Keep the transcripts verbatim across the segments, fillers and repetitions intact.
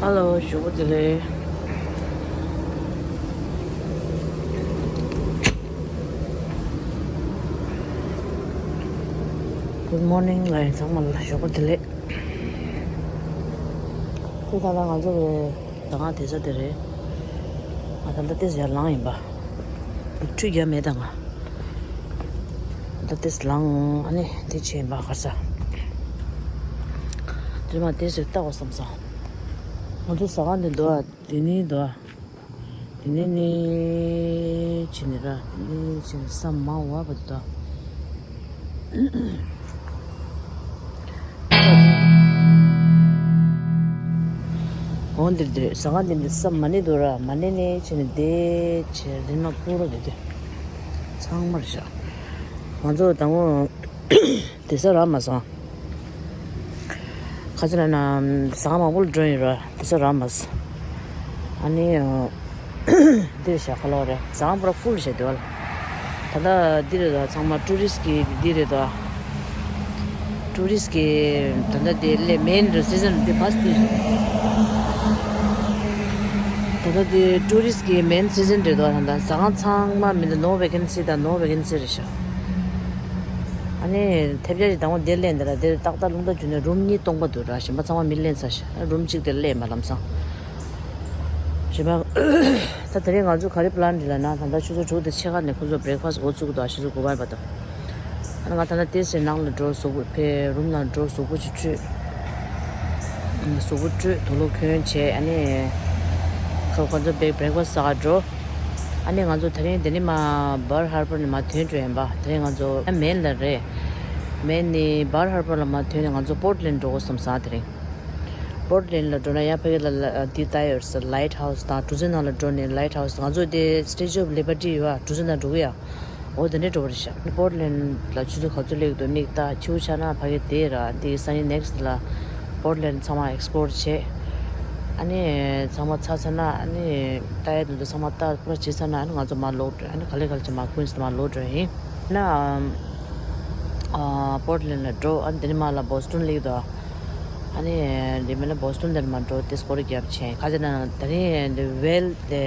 Hello, ཞོགས་པ་བདེ་ལེགས། Good morning ལ་ཡིན་ཚང་མ་ལ་ཞོགས་པ་བདེ་ལེགས། ཁོ་ད་ལྟ་ང་ཚོ་གི་ད་ག་དེ་ས་དེ་རེད། ང་ད་ལྟ་ཏེས་ཡར་ལངས་ཡིན་པ། ཁྲུས་རྒྱག་མེད་ད་ང་། ད་ཏེས་ལངས་ཨ་ནི་དེ་བྱས་ཡིན་པ་གར་ས། དེ་མ་ཏེས་ཡར་ལྟ་བ་བསམ་ས། ང་ཚོ་ཟ་ཁང་འདི་འདུག་ཨ། དེ་ནི་འདུག་ཨ། དེ་ནི་ནི་ཕྱིན་ནི་ར་དེ་ནི་ཕྱིན་ནི་ས་མ་བ་བ་འདུག་ཨ། འོ་འདིར་འདིར་ཟ་ཁང་འདི་འདི་ས་མ་ནི་འདུག་ར་མ་ནི་ནི་ཕྱིན་ནི་དེ་ཕྱིན་རིན་མ་པུ་ར་འདི་འདི་ཚང་མར་བཞག་ང་ཚོ་དང་པོ། དེ་ས་རག་མ་སོང་། ཁ་ཚ་ན་ན་ཟ་ཁང་མང་པོ་ལ་འགྲོ་ཡིན་ར་དེ་ས་རག་མ་སོང་། ཨ་ནི་འདིར་བཞག་ག་ལོག་རེད་ཟ་ཁང་པུ་ར་ཕུལ་བྱས་འདུག་ལ། ད་ལྟ་འདི་རེད་དོ་ཚང་མ་ཊུ་རི་སི་གི་འདི་རེད་དོ། ཊུ་རི་སི་གི་ད་ལྟ་འདི་སླེབས་མེན་རེད་སི་ཛན་འདི་བྷ་སི་འདི་རེད། ད་ལྟ་འདི་ཊུ་རི་སི་གི་མེན་སི་ཛན་རེད་དོ་ད་ལྟ་ཟ་ཁང་ཚང་མ་མི་འདུག་ནོ་ཝེ་ཀན་སི་དང་ནོ་ཝེ་ཀན་སི་རེད་ཤག་ཨ་ནི་ཐེབས་རྒྱ་ཞིག་དང་པོ་འདིར་ལེན་འདི་ར་འདིར་ཏག་ཏག་རླུང་རྟ་རྒྱུག་ནས་རུམ་གཉིས་སྟོང་པ་འདུག་ར་གཞན་པ་ཚང་མ་མི་ལེན་ཚར་ཤག་རུམ་གཅིག་དེར་སླེབས་མ་ལམ་སང་། གཞན་པ་ད་དེ་རིང་ང་ཚོ་ག་རེ་པི་ལན་རེད་ལབ་ན་ད་ལྟ་ཆུ་ཚོད་དྲུག་དང་ཕྱེད་ཀ་ནས་ཁོ་ཚོ་བྷི་རེག་ཕ་སི་འགོ་བཙུགས་འདུག་ཆུ་ཚོད་དགུ་པ་བར་དུ། ཨ་ནི་ང་ད་ལྟ་ཏེས་ནང་ལ་འགྲོ་གཟུགས་པོ་ཕེ་རུམ་ནང་འགྲོ་གཟུགས་པོ་ཅིག་བཀྲུས། གཟུགས་པོ་བཀྲུས་དུག་ལོག་གྱོན་བྱས་ཨ་ནི། ཁོ་ཁོ་ཚོ་བྷི་རེག་ཕ་སི་ཟ་ག་འགྲོ། ཨ་ནི་ང་ཚོ་དེ་རིང་འདི་ནས་མར་བར་ཧར་པར་ནས་མར་ཐོན་འགྲོ་ཡིན་པ་དེ་རིང་ང་ཚོ་ཨ་མེན་ལ་རེད། མེན་ནས་བར་ཧར་པར་ལ་མར་ཐོན་ནས་ང་ཚོ་པོར་ཊི་ལེན་འགྲོ་དགོས་བསམ་སོང་དེ་རིང་། པོར་ཊི་ལེན་ལ་འགྲོ་ན་ཡང་ཕ་གི་ལ་ལ་འདི་ལྟ་ཡོད་ས་ལའིཊ་ཧའུ་སི་དང་གྲུ་གཟིངས་ནང་ལ་འགྲོ་ནས་ལའིཊ་ཧའུ་སི་ང་ཚོ་དེ་སི་ཊེ་ཅུ་ཨོཕ་ལི་བར་ཊི་ཡོད་ཨ་གྲུ་གཟིངས་ནང་འགྲོ་གི་ཡ། འོ་དེ་འདྲས་འགྲོ་བ་རེད་ཤག་པོར་ཊི་ལེན་ལ་ཆུ་ཚོད་ག་ཚོད་སླེབས་འདུག་མིག་ལྟ་ཆུ་ཆ་ན་ཕ་གི་དེ་ར་དེ་སང་ཉིན་ནེག་སི་ཊི་ལ་པོར་ཊི་ལེན་ཚང་མ་ཨེག་སི་པོ་ལོར་བྱེད། ཨ་ནི་ཚང་མ་ཚར་ཚར་ན་ཨ་ནི་ལྟ་ཡ་དེ་ཚོ་ཚང་མ་ལྟ་པུ་ར་བྱེད་ཚར་ན་ཨ་ནི་ང་ཚོ་མར་ལོག་འགྲོ་ཨ་ནི་ག་ལེ་ག་ལེ་ཅིག་མར་ཀུན་སི་མར་ལོག་འགྲོ་ཡིན་ན། ཨ་པོར་ཊི་ལེན་ལ་འགྲོ་ཨ་ནི་དེ་ནས་མར་ལ་བོ་སི་ཊོན་སླེབས་འདུག་ཨ་ནི་དེ་མིན་ན་བོ་སི་ཊོན་དེ་ནས་མར་འགྲོ་དེ་སྐོར་རྒྱབ་ཆེན་ཁ་ཅིག་ན་དེ་རིང་དེ་ཝེལ་དེ་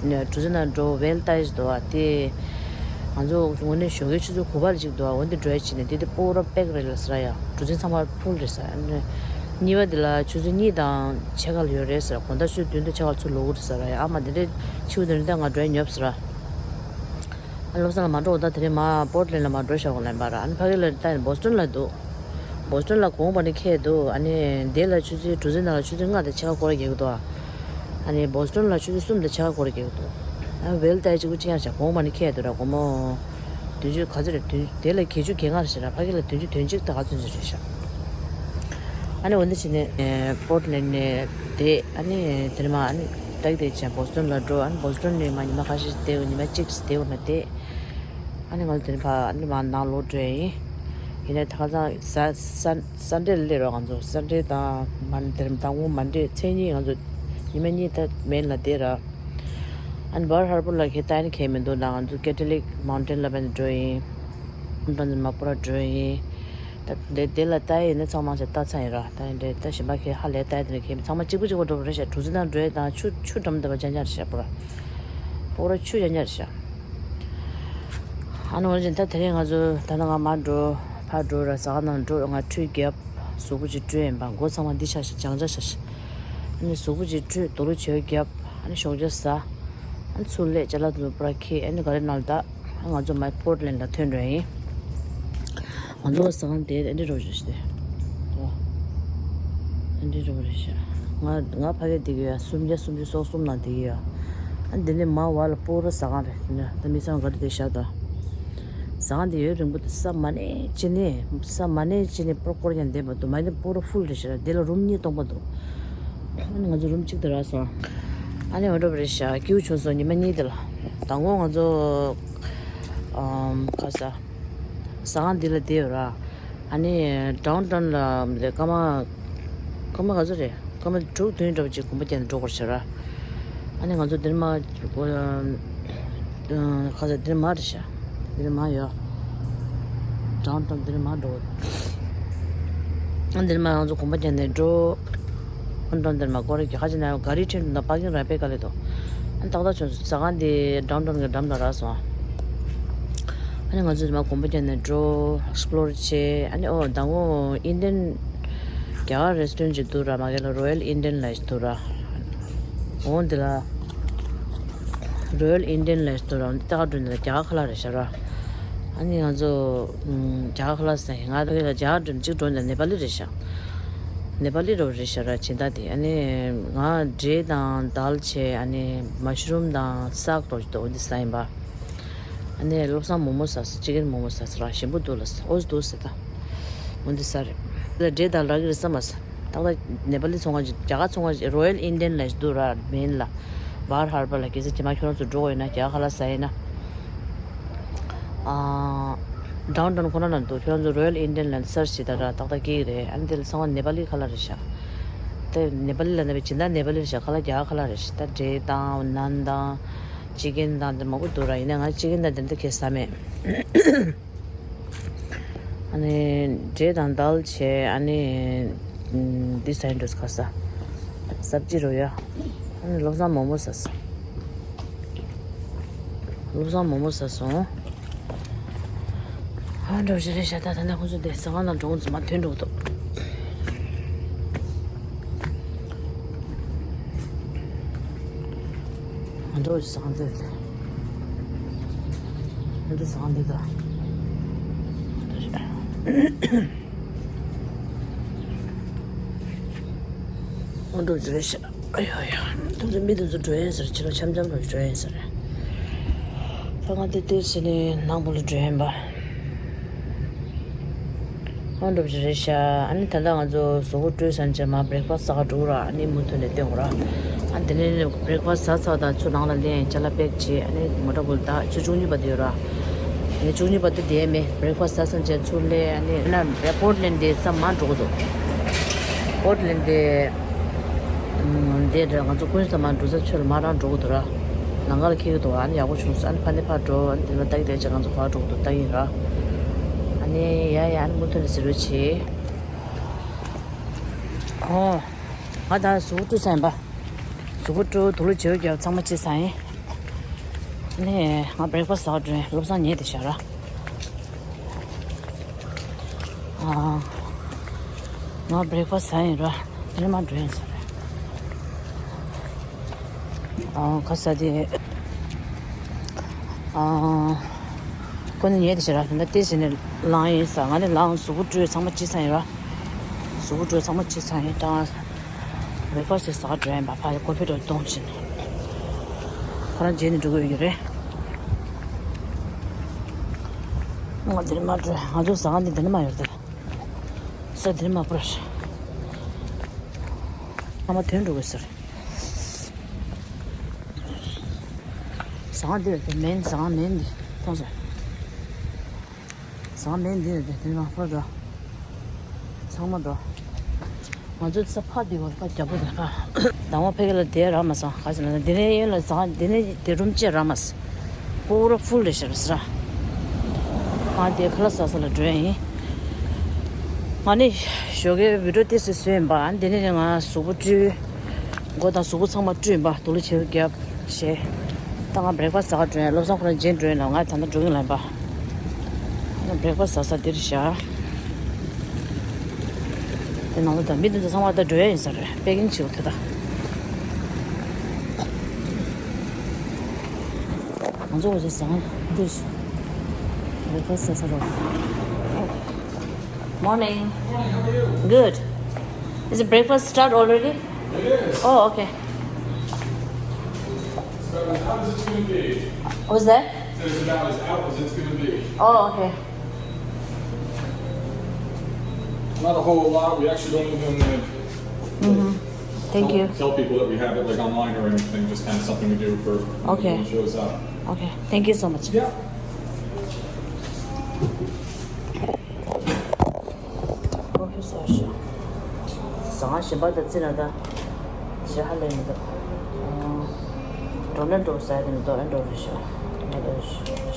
གྲུ་གཟིངས་ནང་འགྲོ་ཝེལ་ལྟ་ཡི་འདུག་ཨ་དེ་ང་ཚོ་དངོས་གནས་ཞོགས་ཀའི་ཆུ་ཚོད་དགུ་པ་ལ་ཅིག་འདུག་ཨ་འོན་ཏེ་འགྲོ་ཡ་ཅིག་ནས་དེ་དེ་པོ་ར་པེག་རེད་ལ་ཟེར་ཡ་གྲུ་གཟིངས་ཚང་མ་ཕུལ་རེད་ཟེར་ཨ་ནི་གཉིས་པ་དེ་ལ་ཆུ་ཚོད་གཉིས་དང་ཕྱེད་ཀ་ལ་ཡོད་རེད་ཟེར་དགོང་དག་ཆུ་ཚོད་བདུན་དང་ཕྱེད་ཀ་ལ་ཚུར་ལོག་གི་རེད་ཟེར་ཡ་ཨ་མ་དེ་འདྲའི་ཆུ་དེ་འདྲ་ང་འགྲོ་ཡ་ཉོབ་ཟེར་ཨ། ཨ་བློ་བཟང་ལ་མ་འགྲོ་ད་དེ་རིང་མ་པོར་ཊི་ལེན་ལ་མ་འགྲོ་ཤག་གོ་ལན་པ་ར་ཨ་ནི་ཕ་གི་ལ་ལྟ་ཡིན་བོ་སི་ཊོན་ལ་འདུག་བོ་སི་ཊོན་ལ་དགོངས་པ་ནི་ཁེལ་འདུག་ཨ་ནི་དེ་ལ་ཆུ་ཚོད་གྲུ་གཟིངས་ནང་ལ་ཆུ་ཚོད་ལྔ་དང་ཕྱེད་ཀ་སྐོར་རྒྱག་གི་འདུག་ཨ་ནི་བོ་སི་ཊོན་ལ་ཆུ་ཚོད་གསུམ་དང་ཕྱེད་ཀ་སྐོར་རྒྱག་གི་འདུག་ཨ་ཝེལ་ལྟ་ཡི་གཅིག་པུ་ཅི་ཡང་བྱ་དགོངས་པ་ནི་ཁེལ་འདུག་ར་དགོང་མོ། བདུན་ཅུ་ག་ཚོད་རེད་བདུན་དེ་ལ་བརྒྱད་ཅུ་གྱ་ལྔ་རེད་ཟེར་ར་ཕ་གི་ལ་བདུན་ཅུ་དོན་གཅིག་ད་ག་ཚོད་ཅིག་རེད་ཤག་ཨ་ནི་འོ་འདི་བྱས་ནས་པོར་ཊི་ལེན་ནས་དེ་ཨ་ནི་དེ་ནས་མ་ཨ་ནི་ཏག་ཏག་བྱས་བོ་སི་ཊོན་ལ་འགྲོ་ཨ་ནི་བོ་སི་ཊོན་ནས་མ་ཉི་མ་ཁ་ཤས་བསྡད་ཉི་མ་གཅིག་བསྡད་ཡོད་མ་བསྡད། ཨ་ནི་ང་ཚོ་དེ་ནས་ཕར་ཨ་ནི་མར་ནང་ལོག་འགྲོ་ཡ་ཡིན། ཡིན་ནའི་ད་ཁ་སང་ས་ས་སན་ཌེ་ལ་སླེབས་རོགས་ང་ཚོ་སན་ཌེ་དང་མ་དེ་རིང་དང་པོ་མན་ཌེ་ཚེས་གཉིས་ང་ཚོ་ཉི་མ་གཉིས་ད་མེན་ལ་བསྡད་ར། ཨ་ནི་བར་ཧར་པར་ལ་ཁྱེད་ལྟ་ཡ་ནི་ཁྱད་མི་འདུག་ན་ང་ཚོ་ཀེ་ཐོ་ལིག་མའུན་ཊེན་ལ་ཕན་འགྲོ་ཡིན། མ་པུ་ར་འགྲོ་ཡིན། ད་དེ་དེ་ལ་ལྟ་ཡ་ཡིན་ན་ཚང་མ་ཞིག་ལྟ་ཚར་ཡིན་ར་ད་ཡིན་འདྲ་ད་གཞན་པ་ཁྱེད་ཧ་ལས་ལྟ་ཡ་དེ་ནི་ཁྱེད་ཚང་མ་གཅིག་པ་གཅིག་པ་འགྲོ་བ་རེད་ཤག་གྲུ་གཟིངས་ནང་འགྲོ་ཡ་དང་ཆུ་ཆུ་འགྲམ་དེ་པ་ཅན་ཅན་རེད་ཤག་པུ་ར། པུ་ར་ཆུ་ཡང་ཡར་ཤག་ཨ་ནི་འོན་ཀྱང་ད་དེ་རིང་ང་ཚོ་ད་ནི་ང་མར་འགྲོ་ཕར་འགྲོ་ར་ཟ་ཁང་ནང་འགྲོ་ང་ཁྲུས་བརྒྱབ་གཟུགས་པོ་ཅིག་བཀྲུས་ཡིན་པ་མགོ་ཚང་མ་འདི་ཆགས་ཤག་སྦྱང་བྱ་ཆགས་ཤག་ཨ་ནི་གཟུགས་པོ་ཅིག་བཀྲུས་དུག་ལོག་བྱོས་བརྒྱབ་ཨ་ནི་ཞོགས་ཇ་ཟ་ཨ་ནི་ཚུར་སླེབས་ཅ་ལག་དེ་ཚོ་པུ་ར་འཁྱེར་ཨ་ནི་ག་རེ་ནང་ལ་ད་ང་ཚོ་མར་པོར་ཊི་ལེན་ལ་ཐོན་འགྲོ་ཡིན། ང་ཚོ་ཟ་ཁང་དེ་ཨེ་འདྲ་འགྲོ་བ་རེད་ཤག་དེ། ཨོ། ཨེ་འདྲ་འགྲོ་བ་རེད་ཤག་ང་ང་ཕ་གིར་བསྡད་ཀྱི་ཡོད་སུམ་བརྒྱ་སུམ་ཅུ་སོ་གསུམ་ནང་བསྡད་ཀྱི་ཡོད། ཨ་འདི་ནས་མར་བར་ལ་པུ་ར་ཟ་ཁང་རེད་དེ་ནས་ད་མི་ཚང་ག་རེ་བསྡད་ཤག་ད། ཟ་ཁང་དེ་ཡུན་རིང་པོ་ས་མ་གནས་ཅི་ནས་ས་མ་གནས་ཅི་ནས་པུ་ར་སྐོར་ཀྱང་བསྡད་པ་འདུག་མ་ནི་པུ་ར་ཧྥུལ་རེད་ཤག་དེ་ལ་རུམ་གཉིས་སྟོང་པ་འདུག་ཨ་ནི་ང་ཚོ་རུམ་གཅིག་དེ་རག་སོང་། ཨ་ནི་འོ་འདྲ་བ་རེད་ཤག་སྐྱིད་པོ་བྱུང་སོང་ཉི་མ་གཉིས་དེ་ལ། དང་པོ་ང་ཚོ་ཨམ་ཁ་ས། ཟ་ཁང་འདི་ལ་བསྡད་ཡོད་ར། ཨ་ནི་ཌའུན་ཊའུན་ལ་སྐར་མ་སྐར་མ་ག་ཚོད་རེད་སྐར་མ་དྲུག་བདུན་འདྲ་བ་ཅིག་གོམ་པ་བརྒྱབ་ནས་འགྲོ་དགོས་ཤག་ར། ཨ་ནི་ང་ཚོ་འདིར་མ་ཁ་ས་འདིར་མ་རེད་ཤག་འདིར་མ་ཡོད། ཌའུན་ཊའུན་འདིར་མ་འགྲོ། ཨ་འདིར་མ་ང་ཚོ་གོམ་པ་བརྒྱབ་ནས་འགྲོ། ཌའོན་དེར་མ་སྐོར་ར་རྒྱག་ཁ་ཅིག་ན་ཡང་ག་རི་ཁྲིད་འདུག་ན་པར་ཀིང་ར་དཔེ་དཀའ་ལས་འདུག་ཨ་ནི་ཏག་ཏག་བྱུང་སོང་། ཟ་ཁང་དེ་ཌའོན་ཌའོན་གྱི་འགྲམ་ལ་རག་སོང་། ཨ་ནི་ང་ཚོ་དེ་མ་གོམ་པ་བརྒྱབ་ནས་འགྲོ། ཨེགས་པི་ལོར་བྱས། ཨ་ནི་ཨོ་ད་ངོ་ཨིན་ཌི་ཡན་རྒྱ་གར་རེ་སི་ཊོ་རན་ཊི་ཅིག་འདུག་ར། མ་གི་ལ་རོ་ཡལ་ཨིན་ཌི་ཡན་ལབ་ཅིག་འདུག་ར། འོ་འདི་ལ་རོ་ཡལ་ཨིན་ཌི་ཡན་ལབ་ཅིག་འདུག་ར། འོ་འདི་ལྟ་ག་འགྲོ་ནས་རྒྱ་གར་ཁ་ལག་རེད་ཤག་ར། ཨ་ནི་ང་ཚོ་ཨམ་རྒྱ་གར་ཁ་ལག་ཟེར། ང་ཕ་གི་ལ་རྒྱ་གར་འགྲོ་ནས་གཅིག་འགྲོ་ནས་ནེ་པ་ལི་རེད་ཤག་ནེ་པ་ལི་རོ་རེད་ཤག་ར་སྦྱིན་བདག་དེ། ཨ་ནི་ང་འབྲས་དང་དལ་བྱས། ཨ་ནི་མ་ཤ་རུམ་དང་སག་འདྲ་ཅིག་འདུག་འོ་འདི་ཟ་ཡིན་པ། ཨ་ནི་བློ་བཟང་མོག་མོག་ཟ་སོང་། ཅི་ཀན་མོག་མོག་ཟ་སོང་ར། ཞིམ་པོ་འདུག་ལབ་སོང་། ཨོ་འདུག་ཟེར་ད། འོ་འདི་ཟ་རེད། ད་འབྲས་དལ་རག་གི་རེད་བསམ་མ་སོང་། ད་ལྟ་ནེ་པ་ལི་ཚོང་ཁང་ཅིག་རྒྱ་གར་ཚོང་ཁང་ཅིག་རོ་ཡལ་ཨིན་ཌི་ཡན་ལབ་ཅིག་འདུག་ར། མེན་ལ་བར་ཧར་པར་ལ། གལ་སྲིད་རྗེས་མ་ཁྱོད་རང་ཚོ་འགྲོ་དགོས་ཡོད་ན། རྒྱ་གར་ཁ་ལག་ཟ་ཡིན་ན། ཨ་ཌའོན་ཌའོན་ཁོ་ན་ན་འདུག་ཁྱོད་རང་ཚོ་རོ་ཡལ་ཨིན་ཌི་ཡན་ལབ་ནས་སར་ཆི་བྱེད་ད་ར། ཏག་ཏག་སྐྱེ་གི་རེད། ཨ་ནི་དེ་ལ་ཚང་མ་ནེ་པ་ལི་ཁ་ལག་རེད་ཤག་དེ་ནེ་པ་ལི་ལབ་ན་བས་སྦྱིན་བདག་ནེ་པ་ལི་རེད་ཤག་ཁ་ལག་རྒྱ་གར་ཁ་ལག་རེད་ཤག་ད་འབྲས་དང་ནན་དང་ཅི་ཀན་དང་དེ་མང་པོ་འདུག་ར། ཡིན་ནའི་ང་ཅི་ཀན་དང་དེ་འདྲ་གས་ཟ་མེད། ཨ་ནི་འབྲས་དང་དལ་བྱས། ཨ་ནི་འདི་ཟ་ཡིན་འགྲོ་ཁ་ཟ། སབ་ཇི་རོ་ཡ། ཨ་ནི་བློ་བཟང་མོག་མོག་ཟ་སོང་། བློ་བཟང་མོག་མོག་ཟ་སོང་། ཨ་འགྲོ་བཞིན་རེད་ཤག་ད་ད་ནི་ཁོང་ཚོ་དེ་ཟ་ཁང་ནང་འགྲོ་འོང་ཙམ་མ་ཐོན་འགྲོ་འདུག་ང་འགྲོ་བཞིན་ཟ་ཁང་དེ་རེད། ང་འགྲོ་ཟ་ཁང་དེ་ད། ང་འགྲོ་བཞིན་རེད་ཤག་ཨ་ཡ་ཡ། དེ་ཚོ་མི་དེ་ཚོ་འགྲོ་ཡིན་ཟེར། ཕྱི་ལོགས་འཆམ་འཆམ་འགྲོ་འགྲོ་ཡིན་ཟེར། ད་ང་དེ་དེ་ཟེར་ནས་ནང་པོ་ལ་འགྲོ་ཡིན་པ། ཨོ་འགྲོ་བཞིན་རེད་ཤག་ཨ་ནི་ད་ལྟ་ང་ཚོ་གཟུགས་པོ་བཀྲུས་ཚར་རྗེས་མར་བྷི་རེག་ཕ་སི་ཟ་ག་འགྲོ་ར། ཨ་ནི་མུ་མཐུད་ནས་བསྟན་དགོས་ར། ཨ་དེ་ནས་བྷི་རེག་ཕ་སི་ཟ་ཚར་དང་ཚུར་ནང་ལ་སླེབས། ཅ་ལག་པེག་བྱས། ཨ་ནི་མོ་ཊ་བུལ་ད་ཚོ་བཅུ་གཉིས་པ་དེ་ཡོད་ར། ཨ་ནི་བཅུ་གཉིས་པ་དེ་བསྡད་མེད། བྷི་རེག་ཕ་སི་ཟ་ཚར་རྗེས་ཚུར་སླེབས། ཨ་ནི་ན་པོར་ཊི་ལེན་ཌི་དེ་ས་མར་འགྲོ་གི་འདུག་པོར་ཊི་ལེན་ཌི་དེ་འདི་འདྲ་ང་ཚོ་ཀུན་སློང་མར་འགྲོ་ས་ཆོད་ལ་མར་རང་འགྲོ་གི་འདུག་ར། ལམ་ཁ་ལ་འཁེལ་གི་འདུག་ཨ་ནི་ཡག་པོ་བྱུང་སོང་། ཨ་ནི་ཕར་འདི་ཕར་འགྲོ། ཨ་ནི་དེ་ལ་ལྟ་གི་བསྡད་བྱས་ང་ཚོ་ག་པར་འགྲོ་གི་འདུག་ལྟ་གི་ཡིན་ར། ཨ་ནི་ཡ་ཡ། ཨ་ནི་མུ་མཐུད་ནས་གཟིགས་རོགས་བྱེད། ཨོ། ང་ད་གཟུགས་པོ་བཀྲུས་ཚར་ཡིན་པ། གཟུགས་པོ་བཀྲུས། དུག་ལོག་བྱེ་བ་བརྒྱབ། ཚང་མ་བྱས་ཚར་ཡིན། ཨ་ནི་ང་བྷི་རེག་ཕ་སི་ཟ་ག་འགྲོ་ཡིན། བློ་བཟང་ཉལ་བསྡད་ཤག་ར། ཨ། ང་བྷི་རེག་ཕ་སི་ཟ་ཡིན་ར། དེ་ནས་མར་འགྲོ་ཡིན་ཟེར། ཨ། ཁ་ཟས་དེ། ཨ། ཁོ་ནི་ཉལ་བསྡད་ཤག་ར། ད་ལྟ་དེ་བྱས་ནས་ལངས་ཡིན་ཟེར། ང་ནི་ལངས། གཟུགས་པོ་བཀྲུས། ཚང་མ་བྱས་ཚར་ཡིན་ར། གཟུགས་པོ་བཀྲུས། ཚང་མ་བྱས་ཚར་ཡིན། ད་བྷི་རེག་ཕ་སི་ཟ་ག་འགྲོ་ཡིན་པ། ཕར་ཀོ་ཕི་འདྲ་བཏུང་བྱས་ནས། ཁོ་རང་རྗེས་ནས་འགྲོ་གི་ཡོད་ཀྱི་རེད། ང་འདིར་མར་འགྲོ། ང་ཚོ་ཟ་ཁང་འདི་འདི་ནས་མར་ཡོད་རེད། ས་འདི་ནས་མར་པར། ཨ་མ་དོན་འགྲོ་གི་ཟེར། ཟ་ཁང་འདི་རེད་དེ། མེན་ཟ་ཁང་མེན་འདི། མཐོང་སོང་། ཟ་ཁང་མེན་འདི་རེད་དེ། འདི་མར་པར་འགྲོ། ཚང་མ་འགྲོ། ང་ཚོའི་ས་ཕག་འདི་བར་ཕ་རྒྱབ་པོ་དང་ཕ། དང་བ་ཕ་གི་ལ་དེ་རག་མ་སོང་། ག་ཟེར་ན་འདི་ནས་གཡོན་ལ་ཟ། འདི་ནས་དེ་རུམ་ཅེ་རག་མ་སོང་། པུ་ར་ཕུལ་རེད་ཤག་ར། ང་དེ་ཁ་ལག་ཟ་ས་ལ་འགྲོ་ཡ་ཡིན། ང་ནི་ཞོགས་ཀའི་བི་ཌིའོ་ཏོག་ཙམ་བཟོས་ཡིན་པ། འདི་ནས་ང་གཟུགས་པོ་བཀྲུས། མགོ་དང་གཟུགས་པོ་ཚང་མ་བཀྲུས་ཡིན་པ། དུག་ལོག་བྱེ་བ་བརྒྱབ་བྱས། ད་ང་བྷི་རེག་ཕ་སི་ཟ་ག་འགྲོ་ཡིན། བློ་བཟང་ཁོ་རང་རྗེས་འགྲོ་ཡིན་ལ། ང་ད་ལྟ་འགྲོ་གི་ཡིན་ལབ་པ། ང་བྷི་རེག་ཕ་སི་ཟ་ས་འདིར་བཞག་དེ་ནང་ལ་ད་མི་འདི་ཚོ་ཚང་མ་ད་འགྲོ་ཡ་ཡིན་ས་རེད། པེ་ཀིང་བྱེད་དགོས་དེ་ད། ང་ཚོ་འོ་ཅེ་ཟ་ཁང་འདིར་བྷི་རེག་ཕ་སི་ཟ་ས་རེད། Morning. Good. Is the breakfast start already? It is. Oh, okay. It's about as hot as it's gonna be. What's that? It's about as hot as it's gonna be. Oh, okay. Not a whole lot. We actually don't even, uh, Thank tell, you. Tell people that we have it, like, online or anything. Just kind of something we do for when Okay. Someone shows up. Okay. Thank you so much. Yeah. ཨོ་ཕི་སི་ཨ་ཤ། ཟ་ཁང་གཞན་པ་དང་བརྩིས་ན་ད་ཞེ་ཧ་ལས་མི་འདུག་ཨ། འགྲོ་ན་འགྲོ་ཟེར་གྱི་མི་འདུག་ཨ་འགྲོ་རེད་ཤག་ང་ད་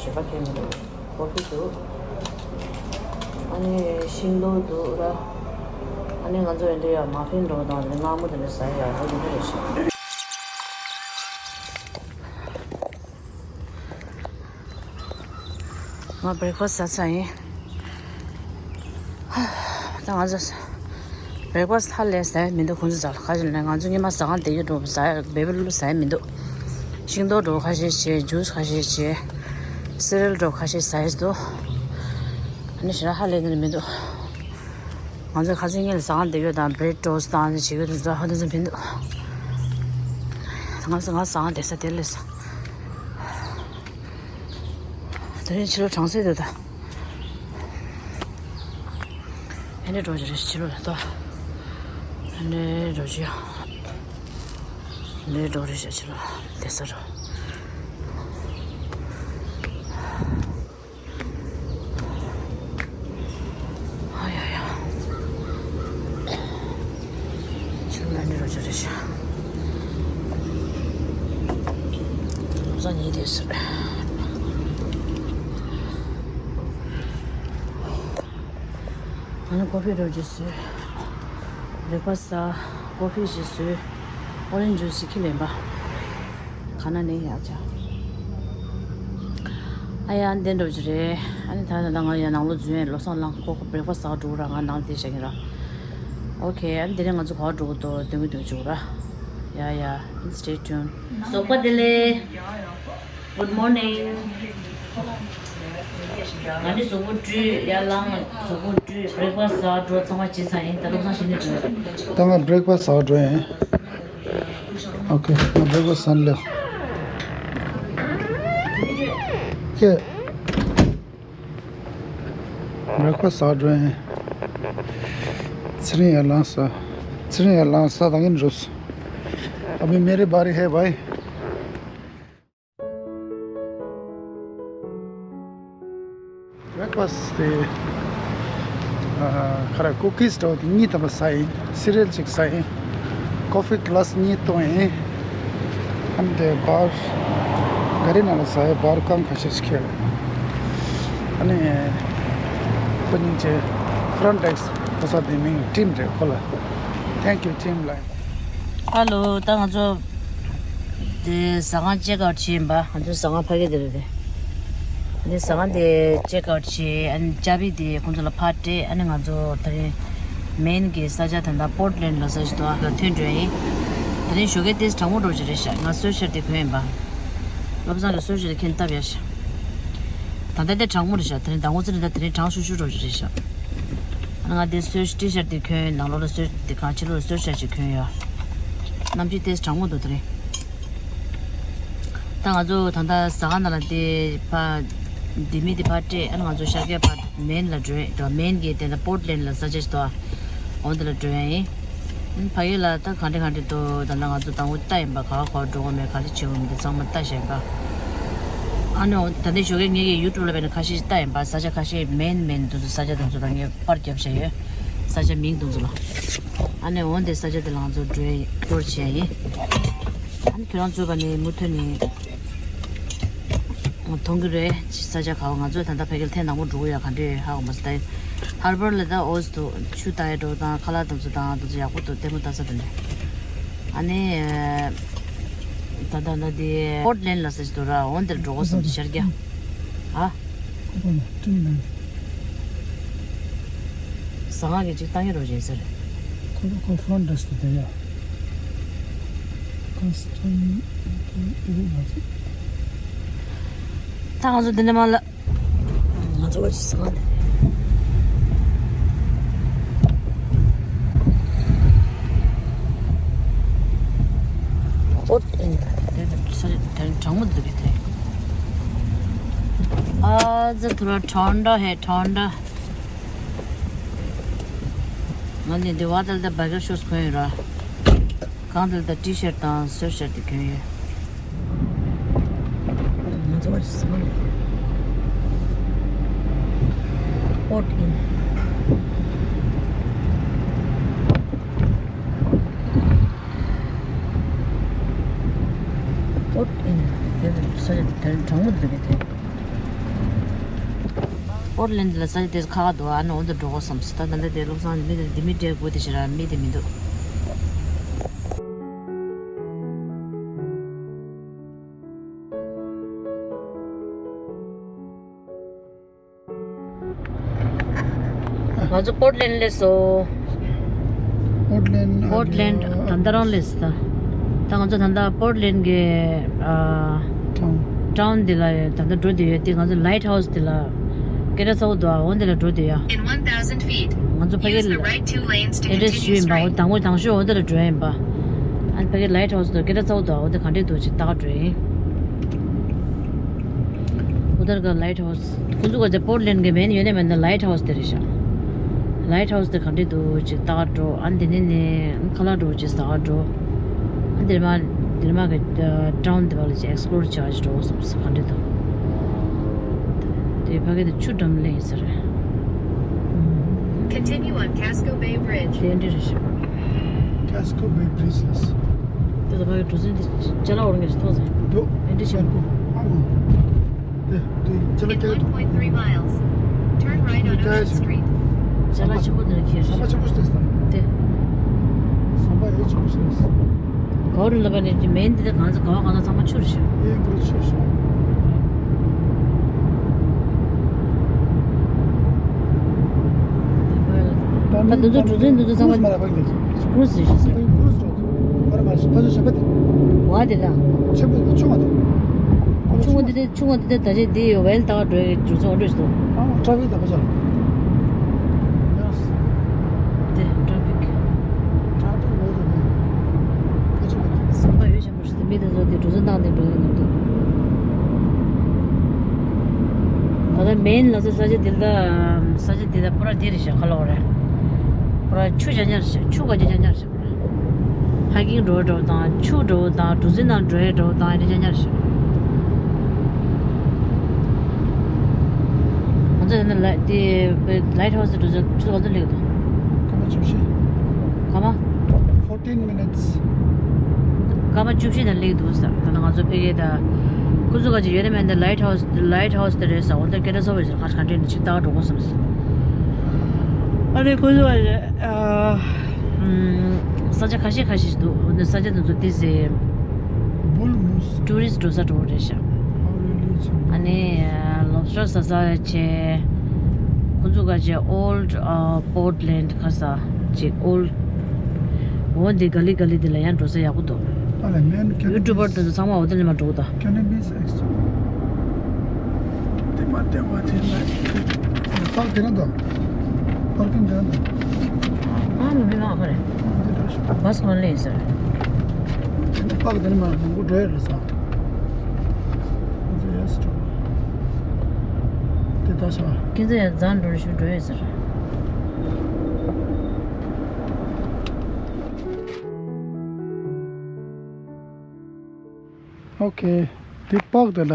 ཞེ་པོ་ཁྱད་མི་འདུག་ཨོ་ཕི་འདུག་ཨ་ནི་ཤིང་ཏོག་འདུག་ར། ཨ་ནི་ང་ཚོ་ཡིན་དུས་ཡ་མ་ཕིན་འགྲོ་དང་དེ་མངར་མོ་དེ་འདྲ་ཟ་ཡ་ཡོད་དེ་འདྲ་རེད་ཤག་ང་བྷི་རེག་ཕ་སི་ཟ་ཚར་ཡིན། ད་ང་ཚོ་བྷི་རེག་ཕ་སི་ཧ་ལས་ཟ་ཡ་མི་འདུག་ཁོང་ཚོ་ཟ་ལ་ཁ་ཅིག་ནས་ང་ཚོ་ཉི་མ་ཟ་ཁང་བསྡད་ཡོད་འགྲོ་ཟ་ཡ་བེ་བེ་ལུ་ལུ་ཟ་ཡ་མི་འདུག་ཤིང་ཏོག་འགྲོ་ཁ་ཤས་བྱས། ཇུས་ཁ་ཤས་བྱས། སི་རལ་འགྲོ་ཁ་ཤས་ཟ་ཡ་འདུག་ཨ་ནི་ཞེ་དྲག་ཧ་ལས་ནི་མི་འདུག་ང་ཚོ་ཁ་སང་ཉིན་ལ་ཟ་ཁང་བསྡད་ཡོད་དང་བྷི་རེཌ་ཊོ་སི་ཊི་དང་བྱེད་ཡོད་དུ་ཟ་ཧ་དུ་ཟ་ཕན་འདུག་ང་ཚོ་ང་ཟ་ཁང་བསྡད་ས་དེ་ལས་ས། དེ་རིང་ཕྱི་ལོགས་གྲང་ས་འདུག་ད། ཨ་ནི་འགྲོ་རྒྱུ་རེད་ཕྱི་ལོགས་ལ་ལྟོས། ཨ་ནི་འགྲོ་རྒྱུ་ཡ། ཨ་ནི་འགྲོ་རེད་ཤག་ཕྱི་ལོགས་ལ་བསྡད་ས་འགྲོ། ཨ་ཡ་ཡ། ཆུ་ལ་འདྲི་རོ་ཆུ་རེ་ཤ། ས་ཉིད་དེ་ཟེར། ང་ནི་ཀོ་ཕི་རོ་ཅིག་བཟོས། བྷི་རེག་ཕ་སི་ཟ། ཀོ་ཕི་ཞིག་བཟོས། ཨོ་རེན་ཇི་ཇུས་ཞིག་ཁྱེར་ལེན་པ། ག་ན་ནས་ཡག་ཆ། ཨ་ཡ་འདི་འདྲ་ཅིག་རེད། ཨ་ནི་ད་ད་ང་ཡ་ནང་ལོགས་འཛུལ་ཡས། བློ་བཟང་ལགས་ཁོ་ཁོ་བྷི་རེག་ཕ་སི་ཟ་འགྲོ་ར། ང་ནང་དེ་བྱ་གི་ར། ཨོ་ཁེ། ཨ་ནི་དེ་རིང་ང་ཚོ་ག་པར་འགྲོ་གི་འདུག་སྟོན་གི་འདུག་བྱུང་ར། ཡ་ཡ། Stay tuned. ཟོག་པ་བདེ་ལེགས། Good morning. ང་འདི་གཟུགས་པོ་བཀྲུས། ཡར་ལངས། གཟུགས་པོ་བཀྲུས། བྷི་རེག་ཕ་སི་ཟ་འགྲོ། ཚང་མ་བྱས་ཚར་ཡིན། ད་བློ་བཟང་གཞི་ནས་འགྲོ། ད་ང་བྷི་རེག་ཕ་སི་ཟ་འགྲོ་ཡིན། ཨོ་ཁེ། ང་བྷི་རེག་ཕ་སི་ཟ་ནས་སླེབས། ཁེ། བྷི་རེག་ཕ་སི་ཟ་འགྲོ་ཡིན། ཚེ་རིང་ཡར་ལངས་ས། ཚེ་རིང་ཡར་ལངས་ས་ད་གིན་འགྲོ། अभी मेरे बारी है भाई। བྷི་རེག་ཕ་སི་དེ། ཨ། ཁ་ར་ཀུ་ཀིས་འདྲ་བོ་དེ་གཉིས་ཐམ་པ་ཟ་ཡིན། སི་རེལ་གཅིག་ཟ་ཡིན། ཀོ་ཕི་གི་ལ་སི་གཉིས་བཏུང་ཡིན། ཨ་ནི་དེ་བར་ག་རི་ནང་ལ་ཟ་ཡ་བར་ཀམ་ཁ་ཤས་ཤིག་ཁྱེར། ཨ་ནི་ཁོ་སྙིང་རྗེ། ཧྥ་རོན་ཊེག་སི་ཕོ་གསར་དེ་མིང་ཊིམ་རེད་ཁོ་ལ། Thank you ཊིམ་ལ། ཧ་ལོ། ད་ང་ཚོ་དེ་ཟ་ཁང་ཅེག་ཨའུཊ་བྱས་ཡིན་པ། ང་ཚོའི་ཟ་ཁང་ཕ་གི་དེ་རེད་དེ། དེ་ཟ་ཁང་དེ་ཅེག་ཨའུཊ་བྱས། ཨ་ནི་ཅ་བི་དེ་ཁོང་ཚོ་ལ་ཕར་སྤྲད། ཨ་ནི་ང་ཚོ་དེ་རིང་མེན་གྱི་ས་ཆ་ད་ལྟ་པོར་ཊི་ལེན་ཌི་ལ་ས་ཆ་དུ་ཨ་ཁ་ཐོན་འགྲོ་ཡིན། དེ་རིང་ཞོགས་ཀས་ཏོག་ཙམ་གྲང་མོ་འདྲ་བོ་ཅིག་རེད་ཤག་ང་སུའེ་ཤར་ཊི་དེ་གོན་ཡིན་པ། བློ་བཟང་གི་སུའེ་ཤར་ཊི་དེ་ཁྱེད་བཏབ་ཡ་ཤག་ད་ལྟ་དེ་གྲང་མོ་རེད་ཤག་དེ་རིང་ཟླ་ངོ་ཚེ་རིང་ད་དེ་རིང་གྲང་ཤུར་ཤུར་འདྲ་བོ་ཅིག་རེད་ཤག་ང་དེ་སུའེ་ཤར་ཊི་ཤར་ཊི་དེ་གྱོན། ནང་ལོགས་ལ་སུའེ་ཤར་ཊི་དེ་གང་། ཕྱི་ལོགས་ལ་སུའེ་ཤར་ཊི་ཅིག་གྱོན་ཡོད། གནམ་གཤིས་ཏོག་ཙམ་གྲང་མོ་འདུག་དེ་རིང་། ད་ང་ཚོ་ད་ལྟ་ཟ་ཁང་ནང་ལ་དེ་ཕར་ལྡེ་མིག་དེ་ཕར་སྤྲད། ཨ་ནི་ང་ཚོ་ཤར་རྒྱག་ཕར་མེན་ལ་འགྲོ་ཡ་འདུག་མེན་གྱི་དེ་འདྲ་པོར་ཊི་ལེན་ཌི་ལ་ས་ཆ་ཞིག་འདུག་འོ་འདི་ལ་འགྲོ་ཡ་ཡིན། ཕ་གི་ལ་ད་ག་འདྲ་ག་འདྲ་འདུག་ད་ལྟ་ང་ཚོ་དང་པོ་ལྟ་ཡིན་པ། ག་བ་ག་བ་འགྲོ་དགོས་མེད། ག་འདྲ་བྱེད་དགོས་མེད་དེ་ཚང་མ་ལྟ་བཞག་ཡིན་པ། ཨ་ནི་འོ་ད་ལྟ་ཞོགས་ཀས་ངེད་ཀྱི་ཡུ་ཊུབ་ལ་བས་ན་ཁ་ཤས་ལྟ་ཡིན་པ། ས་ཆ་ཁ་ཤས་མེན་མེན་དུ་ཚོ་ས་ཆ་དུ་ཚོ་ལ་ངས་པར་བརྒྱབ་བཞག་ཡོད། ས་ཆ་མིང་དུ་ཚོ་ལ། ཨ་ནི་འོ་འདི་ས་ཆ་དེ་ལ་ང་ཚོ་འགྲོ་ཡ་ཡིན། ཊུར་བྱེད་ཡ་ཡིན། ཨ་ནི་ཁྱོད་རང་ཚོ་ག་ནས་མུ་མཐུད་ནས་མཐོང་གི་རེད། ས་ཆ་ག་བ། ང་ཚོས་ད་ལྟ་ཕ་གིར་ཐེངས་དང་པོ་འགྲོ་གི་ཡོད། ག་འདྲ་ཧ་གོ་མ་སོང་། ད་ཧར་བར་ལ་ད་འོ་ཙམ་འདུག་ཆུ་ལྟ་ཡ་འགྲོ་དང་། ཁ་ལག་དང་ཚོ་དང་དེ་ཚོ་ཡག་པོ་འདུག་ལྟད་མོ་ལྟ་ས་དེ་འདྲ། ཨ་ནི་ད་ད་ད་དེ་པོར་ཊི་ལེན་ཌི་ལ་ས་ཆ་འདུག་ར། འོ་འདིར་འགྲོ་དགོས་བསམ་གྱི་ཤར་རྒྱག་ཨ། ཟ་ཁང་གི་ཅིག་བཏང་ཡ་རོགས་བྱས་ཟེར། ཁོ་ཁོ་ཧྥ་རོན་ཊི་ཌེ་སི་ཀི་དེ་ཡ། ཁོ་སི་ཊམ་ཨི་རུ་མ་ཟེར། ད་ང་ཚོ་འདི་ནས་མར་ལ། ང་ཚོ་བ་ཅི་ཟ་ཁང་དེ། ཨོ་ཨེ། དེ་དེ་ས་དེ་གྲང་མོ་འདུག་གི་དེ། ཨ་ཙི་ཐུ་ར་ཐོན་ཌ་ཧེ་ཐོན་ཌ། ང་ནི་འདི་བ་དལ་དེ་བ་གར་ཤོས་གོན་ཡོད་ར། གང་དེ་ལྟར་ཊི་ཤར་ཊི་དང་སུའེ་ཤར་ཊི་དེ་གྱོན་ཡོད། ང་ཚོ་བར་སོང་། ཨོ་ཨིན། ཨོ་ཨིན། དེ་ས་ཆ་དེ་གྲང་མོ་འདུག་གི་དེ། ལེན་ལ་ས་ཆ་དེ་ཁག་ཁག་འདུག་ཨ་ནི་འོ་འདི་འགྲོ་དགོས་བསམ་སོང་། ད་ད་ལྟ་དེ་བློ་བཟང་མི་དེ་མི་སྤྲད་དགོས་དེ་ཞེ་དྲག་མི་དེ་མི་འདུག་ང་ཚོ་པོར་ཊི་ལེན་སླེབས་སོང་། པོར་ཊི་ལེན་པོར་ཊི་ལེན་ད་ལྟ་རང་སླེབས་སོང་། ད་ང་ཚོ་ད་ལྟ་པོར་ཊི་ལེན་གྱི་ཨ་ཊའུན་ཊའུན་འདི་ལ་ད་ལྟ་འགྲོ་བསྡད་ཡོད་དེ། ང་ཚོ་ལའིཊ་ཧའུ་སི་འདི་ལ་སྐད་གྲགས་ཚ་པོ་འདུག་ཨ་འོ་འདི་ལ་འགྲོ་བསྡད་ཡོད། In one thousand feet, ང་ཚོ་ཕ་གི་use the right two lanes to ཨེ་འདྲས་continue ཞུས་ཡིན་པ། འོ་straight. དང་པོ་དང་ཤོས་འོ་འདི་ལ་འགྲོ་ཡ་ཡིན་པ། ཨ་ནི་ཕ་གི་ལའིཊ་ཧའུ་སི་འདི་སྐད་གྲགས་ཚ་པོ་འདུག་ཨ་འོ་འདི་ག་འདྲས་འདུག་ཅིག་ལྟ་ག་འགྲོ་ཡིན། ཨུ་དར་ག་ལའིཊ་ཧའུ་སི། ཁོ་ཚོ་ག་ཚོད་པོར་ཊི་ལེན་གི་མེན་ཡོད་ནི་མེད་ན་ལའིཊ་ཧའུ་སི་དེ་རེད་ཤག་ལའིཊ་ཧའུ་སི་དེ་ག་འདྲས་འདུག་ཅིག་ལྟ་ག་འགྲོ། ཨ་ནི་དེ་ནས་ནི་ཁ་ལག་འདྲ་བོ་ཅིག་ཟ་ག་འགྲོ། ཨ་འདིར་མ་འདིར་མ་གི་ཊའུན་དེ་བ་ལ་ཅིག་ཨེག་སི་པོ་ལོར་བྱ་ཞིག་འགྲོ་བསམ་སོང་། ག་འདྲས་འདུག་དེ་ཕ་གི་དེ་ཆུ་འགྲམ་ལ་ཡིན་ས་རེད། Continue on Casco Bay Bridge. དེ་འདྲས་རེད་ཤག Casco Bay Bridge ལ། དེ་ད་ཕ་གི་གྲུ་གཟིངས་དེ་ཅ་ལག་འོར་ངེས་ཤིག་མཐོང་ཟེར། འདུག་དེ་འདྲས་ཤག་ཨ་ནི། དེ་དེ་ཅ་ལག In ཀྱང་one point three miles, turn right on Ocean Street. ཅ་ལག་ཆེན་པོ་འདི་ལ་ཁྱེར། ཟམ་པ་ཆེན་པོ་ཞིག་བལྟས་སོང་། དེ། ཟམ་པ་ཡོད་ཆེན་པོ་ཞིག་བལྟས་སོང་། ག་བ་རུ་ལབ་པ་ནི་མེན་འདི་དང་གང་ཚ་ག་བ་གང་ཚ་ཚང་མ་ཆུ་རེད་ཤག་ཨེ་ཀུ་རུ་ཆུ་རེད་ཤག་ད་འདི་ཚོ་གྲུ་གཟིངས་འདི་ཚོ་ཚང་མ་ཀུ་རུ་སི་རེད་ཤག་ཟེར། ཀུ་རུ་སི་རེད་ཤག་ཨ་ར་མ་ཞིག་ཕ་ཚོ་ཞབས་པ་དེ། བ་དེ་ལ། ཆེན་པོ་དེ་ཆུང་བ་དེ། ཆུང་བ་དེ་དེ་ཆུང་བ་དེ་དེ་ད་ཆ་དེ་ཡོད་ཝེལ་ད་འགྲོ་ཡི་གྲུ་གཟིངས་འགྲོ་ཞིག་འདུག་ཨ་ཊ་ཕིག་ད་པ་ཆ། དེ་ཊ་ཕིག་ཊ་ཕིག་ལོ་དེ་ནི། ཁ་ཆུང་བ་དེ། ཟམ་པ་ཡོད་ཆེན་པོ་ཞིག་དེ་མི་དེ་ཚོ་དེ་གྲུ་གཟིངས་བཏང་དེ་འགྲོ་ཡི་འདུག་ད་ལྟ་མེན་ལ་ཚོ་ས་ཆ་དེ་ལ་ས་ཆ་དེ་ལ་པུ་ར་དེ་རེད་ཤག་ཁ་ལོ་རེད། པུ་ར་ཆུ་ཆ་ཉར་ཤག་ཆུ་ག་ཅི་ཆ་ཉར་ཤག་ཧ་ཀིང་འགྲོ་འགྲོ་དང་ཆུ་འགྲོ་དང་གྲུ་གཟིངས་ནང་འགྲོ་ཡ་འགྲོ་དང་ཨེ་འདྲ་ཉར་ཤག་ང་ཚོ་ཡིན་ན་ལ་དེ་ལའིཊ་ཧའུ་སི་འགྲོ་ཚོ་ཆུ་ག་ཚོད་སླེབས་འདུག་སྐར་མ་བཅུ་བཞི། སྐར་མ། Fourteen minutes. སྐར་མ་བཅུ་བཞི་ནང་སླེབས་འདུག་ས། ད་ནང་ང་ཚོ་ཕ་གི་ད་ཁོ་ཚོ་ག་ཅི་ཡོད་ན་མེད་ན་ལའིཊ་ཧའུ་སི་ལའིཊ་ཧའུ་སི་དེ་རེད་ས། འོ་ད་སྐད་གྲགས་ཚ་པོ་ཞིག་ཁ་ཤས་ག་འདྲ་ནས་ཅིག་ལྟ་ག་འགྲོ་དགོས་བསམ་སོང་། ཨ་ནི་ཁོ་ཚོ་ཨ། ཨ། ས་ཆ་ཁ་ཤས་ཁ་ཤས་ཤིག་འདུག་འོ་ན་ས་ཆ་དེ་ཚོ་ཏོག་ཙམ་Bull Moose. ཊུ་རི་སི་འགྲོ་ས་འགྲོ་རེད་ཤག་ཨ་ནི་ལོབ་སི་ཊར་ཟ་ས་བྱས། ཁོ་ཚོ་ག་ཅི་ཨོལ་ཌི་པོར་ཊི་ལེན་ཌི་ཁ་ས་ཅིག་ཨོལ་འོ་འདི་ག་ལི་ག་ལི་འདི་ལ་ཡང་འགྲོ་ས་ཡག་པོ་འདུག་ཨ་ལས་མེན་ཡུ་ཊུ་བར་དེ་ཚོ་ཚང་མ་འོ་དེ་ལས་མ་འགྲོ་གི་ད། Cannabis extract. དེ་མ་བསྟན་པ་དེ་ལ་པག་དེ་ན་དང་། པར་ཀིང་དེ་ན་དང་། ཨ་མི་མི་མ་ཁ་རེད། འདི་འགྲོ་ཤོག་བ་སི་གོན་ལེ་ཡིན་ཟེར། པག་དེ་ན་མ་མང་པོ་འགྲོ་ཡ་རེད་ས། ཁོ་ཚོ་ཡ་སི་འགྲོ། དེ་ད་ཤ། ཁྱེད་ཚོ་ཡང་རྫ་འགྲོ་ཤུགས་འགྲོ་ཡོད་ཟེར། ཨོ་ཁེ། དེ་པག་དེ་ལ་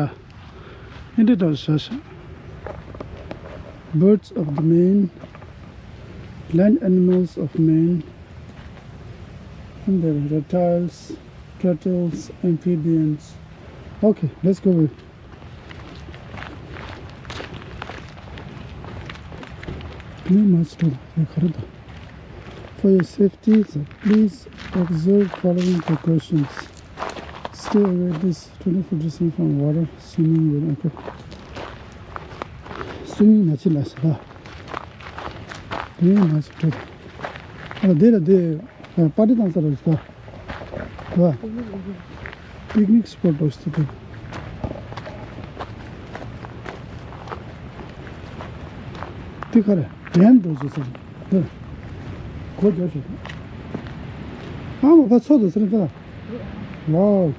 ཨིན་དྲི་དང་ཤ་ཤ། Birds of the Main, land animals of Maine, and the reptiles, turtles, amphibians. Okay, let's go. Clean much too. For your safety, please observe following precautions. Stay away this twenty foot distance from water, swimming will occur. Swimming མ་བྱེད་ལ་ཟེར་ལ། Clean much too. ཨ་ལ་དེ་ལ་དེ་པར་ཊི་བཏང་ས་རེད་ཟེར། ད། པིག་ནིག་སི་པོཊ་འགྲོ་ཞིག་དེ། དེ་ག་རེ་ཌེམ་འགྲོ་ཞིག་ཟེར། དེ། གོ་རྒྱག་ཞིག་ཨ་མ་ཕ་ཚོ་དུ་ཟེར་ད། Wow.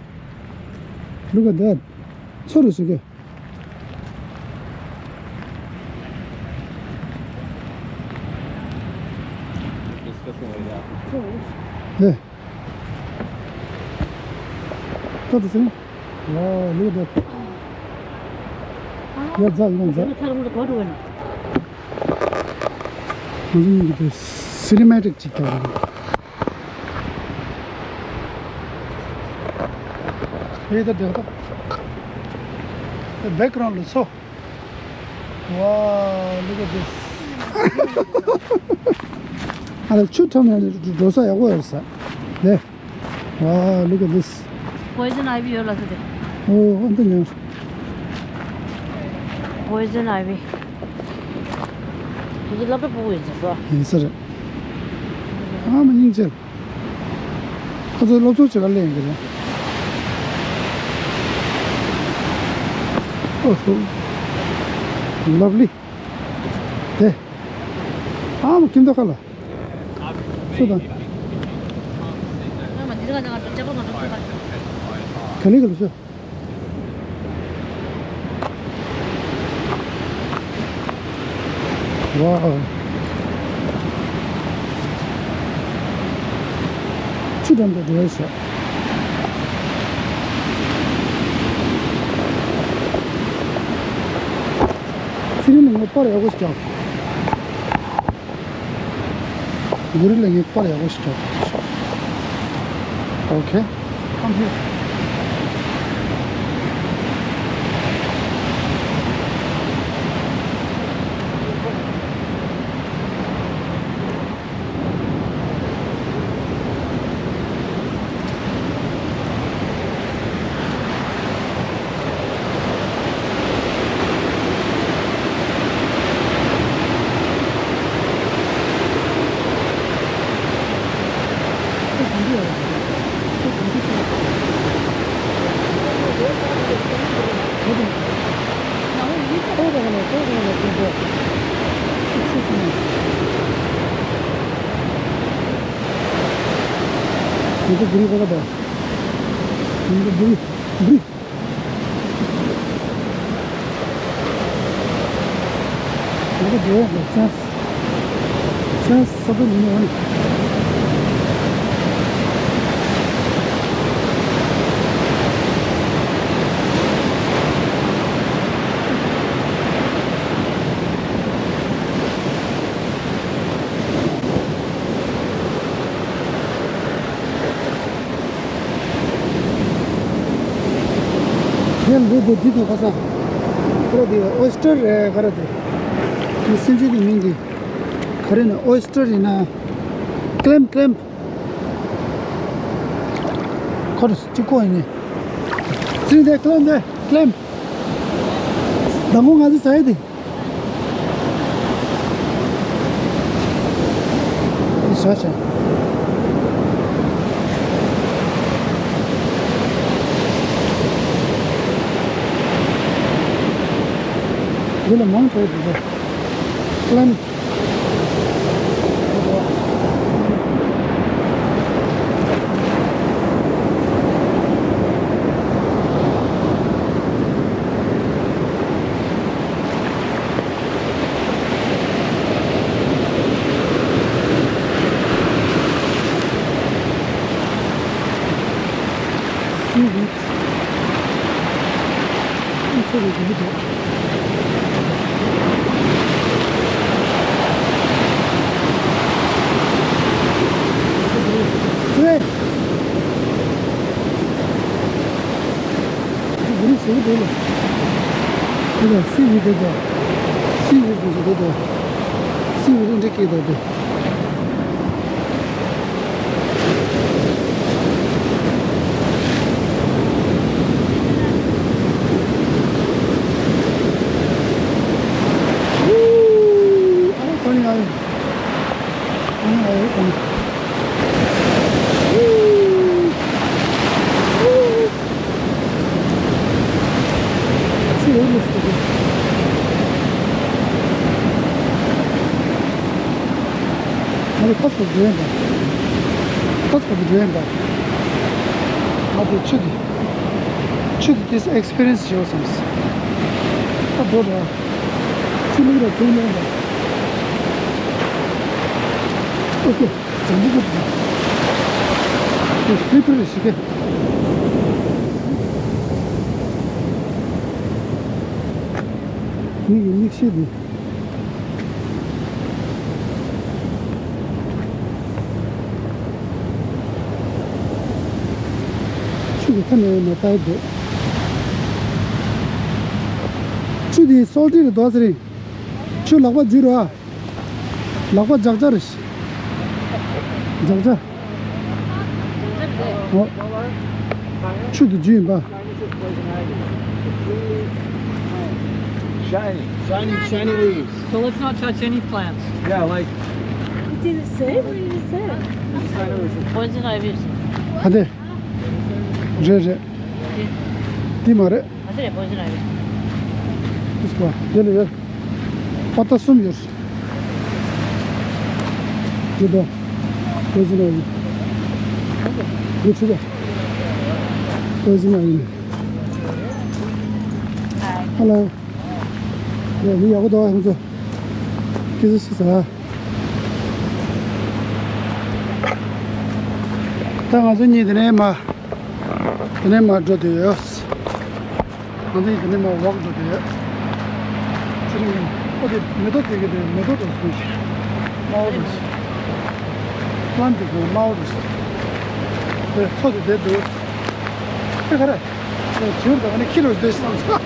Look at that. ཚོ་རུ་ཞིག་གེ། ཧེ། ད་དུ་སེང་། ཝའོ། Look at that. ཡ་ཛ་ཡིན་ཛ། ང་ཚོ་གཉིས་ཀྱི་དེ་སི་ནི་མེ་ཊིག་ཅིག་ཀྱང་རེད། ཧེ་ད་དེ་ད། དེ་བེག་གྷ་རའུན་ཌི་ལ་ཚོ། Wow, look at this. ཨ་ལ་ཆུ་འཁྲབ་ནས་འགྲོ་ས་ཡག་པོ་ཡོད་ས་རེད། Wow, look at this. Poison ivy ཡོད་ལ་ཟེར་ཏེ། ཨོ་ཨ་འདི་ཉོ། Poison ivy. འདི་ལ་པེ་པོ་ཡིན་ཟེར་བ། ཡིན་ས་རེད། ཨ་མ་སྙིང་རྗེ། ཁོ་ཚོ་སློབ་གཙོ་བྱེད་ག་སླེབས་ཡོང་གི་རེད། ཨོ་ཧོ། Lovely. དེ། ཨ་མ་ཁྱིམ་ཐོག་ཁ་ལ། སུ་དང་། ག་ལེ་ག་ལེ་ཤོ། Wow. ཆུ་འགྲམ་དུ་འགྲོ་བའི་ཤོག་ཚེ་རིང་ལ་ངས་པར་ཡག་པོ་ཞིག་རྒྱག་འགུ་རི་ལ་ངས་པར་ཡག་པོ་ཞིག་རྒྱག Okay. Come here. ཡང་འདི་འདི་འདི་དང་ཁ་སང་། ཁོ་ར་འདི་ཨོ་ཡི་སི་ཊར་རེད་ག་ར་འདི། འདི་སེམས་ཅན་གྱི་མིང་འདི། ག་རེ་ན་ཨོ་ཡི་སི་ཊར་ཡིན་ན། ཀི་ལེམ་ཀི་ལེམ། ཁོ་ར་གཅིག་པོ་ཡིན་ནི། ཚིག་འདི་ཀི་ལེམ་འདི་ཀི་ལེམ། མདང་དགོང་ང་ཚོ་ཟ་ཡི་འདི། ཤ་ཤ། འདི་ལ་མང་ཆེ་བ་འདུག་ག་ཀི་ལེམ། Seaweed. Seaweed འདི་འདུག Great. འདི་རིགས་ཞིག་འདུག་ལ། འདི་ལ་སི་ཝི་འདི་དང་། སི་ཝི་འདི་ཞིག་འདུག་དང་། སི་ཝི་རིགས་འདི་སྐྱེས་འདུག་དེ། ཨ་ཁོ་ནི་ཨ། ཁོ་ནི་ཨ་ཁོ་ནི། ཚེ་རིང་ལ་སུ་རེད། ང་ཚོ་ཕ་སྐོར་འགྲོ་ཡིན་པ། ཕ་སྐོར་འགྲོ་ཡིན་པ། ང་ཚོ་ཆུ་དེ། ཆུ་དེ་དེ་ཨེག་སི་པི་རི་ཡན་སི་བྱེད་དགོས་བསམས། ད་འགྲོ་ར། ཆུ་ལུག་ར་དེ་ལོང་ར། ཨོ་ཀེ། ལྗང་ཁུ་ཁུ་དེ་སི་ལི་པར་རེད་ཤི་ཀེ། མིག་གི་མིག་ཤེལ་དེ། ཆུ་གི་ཁ་ནས་མ་ལྟ་འདུག་ཆུ་དེ་སོལ་ཊི་རེད་འདུག་ཟེར་རེད། ཆུ་ལག་པ་འཇུས་རོགས་ཨ། ལག་པ་འཇག་འཇག་རེད། འཇག་འཇག་ཨོ། ཆུ་དེ་འཇུས་ཡིན་པ། Shiny, shiny, shiny leaves. So let's not touch any plants. Yeah, like It is the same. It is the same. Poison ivy. ཧ་དེ། རེད་རེད། འདི་མ་རེད། ཨ་ཙི་རེད། པོ་ཟི་ན་ཡོད། ཨིས་པ། དེ་ལ་ཡོད། པ་ཏ་གསུམ་ཡོད། དེ་དང་། པོ་ཟི་ན་ཡོད། དེ་ཆུ་དང་། པོ་ཟི་ན་ཡོད། ཧ་ལོ། ཡ་མི་ཡག་པོ་འདུག་ཁོང་ཚོ། ཁྱེད་ཚོ་སུ་ཟ། ད་ང་ཚོ་གཉིས་དེ་ནས་མར། དེ་ནས་མར་འགྲོ་འདོད་ཡོད། ང་ཚོ་གཉིས་དེ་ནས་མར་ཝོག་འགྲོ་འདོད་ཡོད། ཚེ་རིང་ཨོ་དེ་མེ་ཏོག་དེ་གི་དེ་མེ་ཏོག་འགྲོ་སོང་ཞིག་དམར་པོ་འགྲོ་སོང་། པ་ལམ་དེ་གི་དམར་པོ་འགྲོ་སོང་། དེ་མཚོ་དེ་བསྡད་འདུག་དེ་ག་རེ། དེ་བྱིའུ་དང་ནི་ཁྱི་རུ་བསྡད་སོང་ཙང་།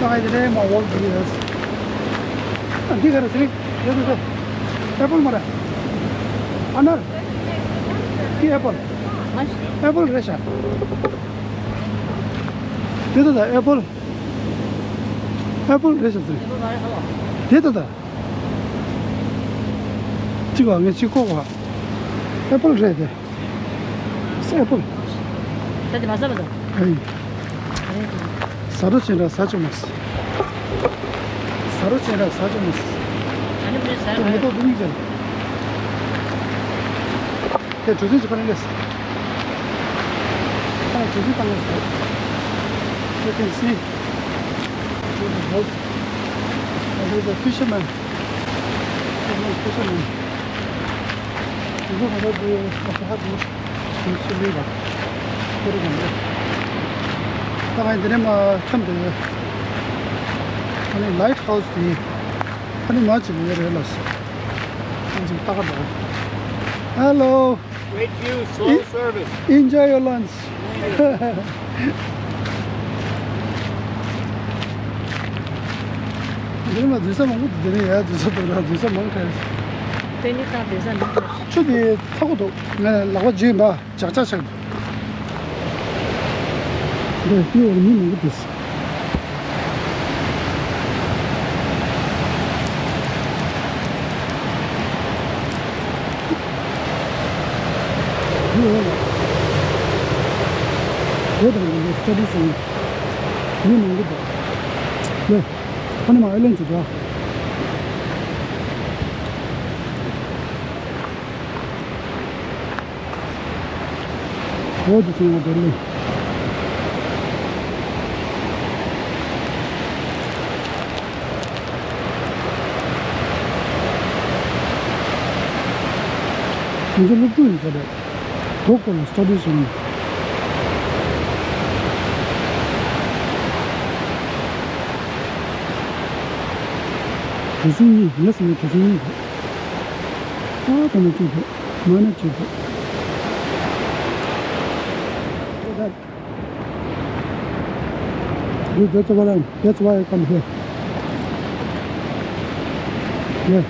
ད་ང་དེ་ནས་མར་ཝོག་འགྲོ་གི་ཡོད། ཨ་འདི་ག་རེ་ཟེར། ཡོད་དོ། ཨེ་པལ་མ་རེད། ཨ་ནར། འདི་ཨེ་པལ། ཨེ་པལ་རེད་ཤག་དེ་ད་ད་ཨེ་པལ། ཨེ་པལ་རེད་ཤག་ཟེར། དེ་ད་ད། གཅིག་བ་ངས་གཅིག་ཁོག་བ། ཨེ་པལ་རེད་དེ། ཨེ་པལ། ད་དེ་མ་ཟ་མ་ཟ། ཨེ། ཟ་རོ་ཅན་ར་ཟ་ཅོ་མ་ཟ། ཟ་རོ་ཅན་ར་ཟ་ཅོ་མ་ཟ། ཨ་ནི་མི་ཟ་ར། མེ་ཏོག་དེ་གཉིས་ཅན། དེ་གྲུ་གཟིངས་ཅིག་པར་ལས། ཨ་གྲུ་གཟིངས་བཏང་ལས། You can see. There's a fisherman. Fisherman, fisherman. ད་ང་འདི་ནས་མར་འཁྱམས་བསྡད་ཡོད། ཨ་ནི་ལའིཊ་ཧའུ་སི་དེ་ཨ་ནི་མར་ཅིག་ཡོད་རེད་ལ། ཨ་ནི་ཅིག་ལྟ་ག་འགྲོ། Hello. Great view, slow service. Enjoy your lunch. འདིར་མ་འཛུལ་ས་མང་པོ་འདུག་དེ་ནས་ཡར་འཛུལ་ས་འདུག་ན་འཛུལ་ས་མང་དྲགས། དེ་ནི་ད་འཛུལ་ས་མང་དྲགས། ཆུ་དེ་ཚ་པོ་འདུག་ངས་ལག་པ་འཇུས་ཡིན་པ། ཅག་ཅག་ཅག་འདི་ཡོད་མི་མང་པོ་འདུག་འདི་ཡོད་ལ། འོ་དང་འདི་སྟ་ཌི་བྱེད་མི་མང་པོ་འདུག་ལེ། ཁ་ནས་མ་ཨེ་ལན་ཅིག་འདྲ། What is in Delhi? ང་ཚོ་སློབ་ཕྲུག་ཡིན་ས་རེད། ལོ་སྐོར་ལ་སྟ་ཌི་བྱེད་ཡིན། གྲུ་གཟིངས་གཉིས། ངས་ཟེར་ན་གྲུ་གཟིངས་གཉིས་རེད། ཨ་ད་ནི་གཅིག་རེད། མ་ནི་གཅིག་རེད། Dude, that's what I'm, that's why I come here. Yeah,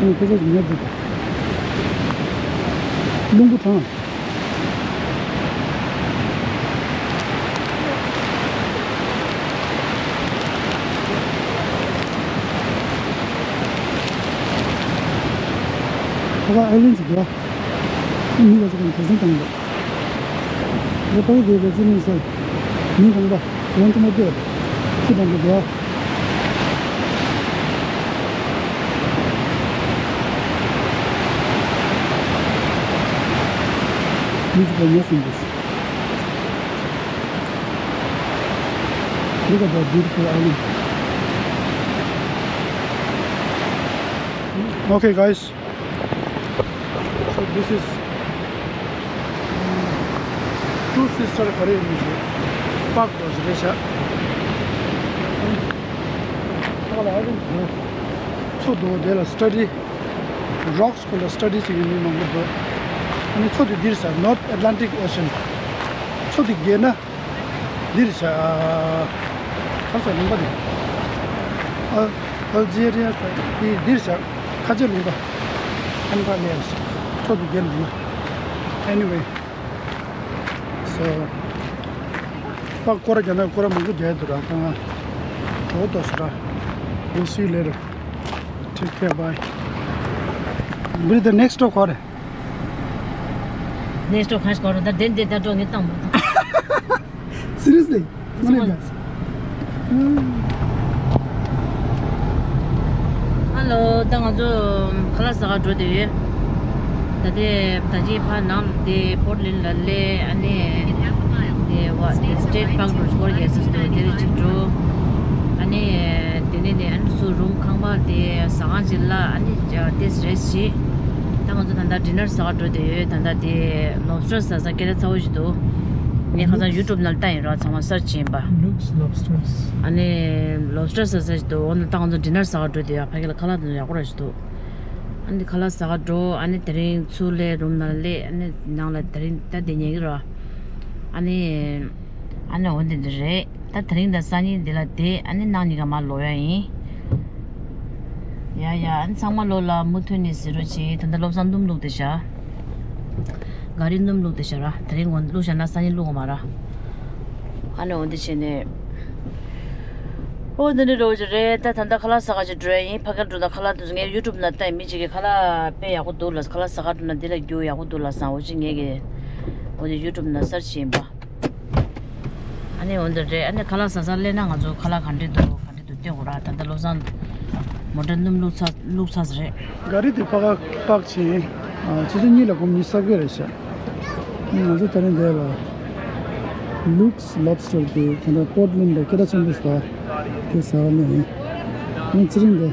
I'm a business manager. རླུང་བུ་དྲངས། ཁ་པར་ཨེ་ལན་ཅིག་འདུག་མི་ལ་ཅིག་གམ་གྲུ་གཟིངས་བཏང་འདུག་ལོ་ཏོག་དེ་བེ་ཙི་ནི་སར་མི་རང་པ་ཡོང་ཐུབ་མ་འདུག་ཁྱི་དང་འདུག་འདུག་མི་ཅིག་པ་ཉལ་སོང་འདུག Look at that beautiful island. Okay, guys. So this is, um, two sister Hare Park was Resha. So the study, rocks ཁོ་ལ་སྟ་ཌི་བྱེད་མཁན་མི་མང་པོ་འདུག་ཨ་ནི་མཚོ་དེ་འདིར་ས་North Atlantic Ocean། མཚོ་དེ་བརྒལ་ན་འདིར་ས་ག་ས་ལུང་པ་དེ། ཨལ་ཨལ་ཇེ་རི་ཡ་ཟེར་དེ་འདིར་བཞག་ཁ་ཆེ་ལུང་པ། ཨན་པ་ལེ་ཡ་ཞིག་ཁྲོ་དུ་རྒྱལ་འདུག་ན། Anyway, so པ་སྐོར་རྒྱག་ན་སྐོར་མང་པོ་རྒྱག་འདུག་ར། ད་ང་འགྲོ་འདུག་ཟེར་ར། We'll see you later. Take care, bye. འདིར་the next stop ག་རེ། Next door གང་ཞིག་གོ་རོ། ད་དེ་འདི་ད་འགྲོ་ངས་བཏང་མ་ཐུབ། Seriously? མ་ནས་མེད། ཧ་ལོ། ད་ང་ཚོ་ཁ་ལག་ཟ་ག་འགྲོ་བསྡད་ཡོད། ད་ལྟའི་ད་ཅི་ཕ་ནང་དེ་པོར་ལིན་ལ་སླེབས། ཨ་ནི་དེ་བ་དེ་State Park འགྲོ་སྐོར་རྒྱག་ས་འདུག་དེ་རུ་ཅིག་འགྲོ། ཨ་ནི་དེ་ནས་ནས་ཨ་ནི་སུ་རུམ་ཁང་པ་དེ་ཟ་ཁང་ཅིག་ལ་ཨ་ནི་དེ་རེས་བྱེད། ད་ང་ཚོ་ད་ལྟ་dinner ཟ་ག་འགྲོ་བསྡད་ཡོད། ད་ལྟ་དེ་lobster ཟ་ས་སྐད་གྲགས་ཚ་པོ་ཞིག་འདུག་ངས་ཁ་སང་YouTube ནང་ལ་བལྟས་ཡིན་ར། ཚང་མ་search བྱེད་ཡིན་པ། Luke's Lobsters. ཨ་ནི་lobster ཟ་ས་ཞིག་འདུག་འོ་ན་ད་ང་ཚོ་dinner ཟ་ག་འགྲོ་བསྡད་ཡོད། ཕ་གི་ལ་ཁ་ལག་དེ་ཚོ་ཡག་པོ་ར་ཞིག་འདུག་ཨ་ནི་ཁ་ལག་ཟ་ག་འགྲོ། ཨ་ནི་དེ་རིང་ཚུར་སླེབས། རུམ་ནང་སླེབས། ཨ་ནི་ནང་ལ་དེ་རིང་ད་དེ་ཉལ་གི་ར། ཨ་ནི་ཨ་ནི་འོ་འདི་འདི་རེད། ད་དེ་རིང་དང་སང་ཉིན་འདི་ལ་བསྡད། ཨ་ནི་གནངས་ཉིན་ཀ་མར་ལོག་ཡ་ཡིན། ཡ་ཡ། ཨ་ནི་ཚང་མ་ལོ་ལ་མུ་མཐུད་ནས་གཟིགས་རོགས་བྱེད། ད་ལྟ་བློ་བཟང་སྣུམ་བླུགས་བསྡད་ཤག་ག་རི་སྣུམ་བླུགས་བསྡད་ཤག་ར། དེ་རིང་འོ་བླུགས་བཞག་ན་སང་ཉིན་བླུགས་དགོས་མ་ར། ཨ་ནི་འོ་འདི་བྱས་ནས། ཨོ་འདི་འདྲ་རོགས་ཅིག་རེད། ད་ད་ལྟ་ཁ་ལག་ཟ་ག་ཅིག་འགྲོ་ཡ་ཡིན། ཕ་གིར་འགྲོ་ན་ཁ་ལག་དུས་ངས་YouTube ནང་བལྟས། མི་གཅིག་གིས་ཁ་ལག་དཔེ་ཡག་པོ་འདུག་ལབ། ཁ་ལག་ཟ་ག་འགྲོ་ན་འདི་ལ་རྒྱུ་ཡག་པོ་འདུག་ལབ་སོང་། འོ་ཅིག་ངས་གི་འོ་དེ་YouTube ནང་search བྱས་ཡིན་པ། ཨ་ནི་འོ་འདི་རེད། ཨ་ནི་ཁ་ལག་ཟ་ས་སླེབས་ན་ང་ཚོ་ཁ་ལག་ག་འདྲས་འདུག་ག་འདྲས་འདུག་སྟོན་དགོས་ར། ད་ལྟ་བློ་བཟང་མོ་ཊ་སྣུམ་བླུགས་ཚར་བླུགས་ཚར་ས་རེད། ག་རི་དེ་ཕ་ག་པག་ཆེན། ཨ། ཆུ་ཚོད་གཉིས་ལ་སྒོམ་གཉིས་གསར་བསྐོས་རེད་ཤག་ང་ཚོ་དེ་རིང་འདིར་ལ་Luke's Lobster དེ་ད་ལྟ་Portland ལ་སྐད་གྲགས་ཆེན་པོ་ཞིག་རེད། དེ་ཟ་ག་སླེབས་ཡིན། ཨ་ནི་ཚེ་རིང་དེ་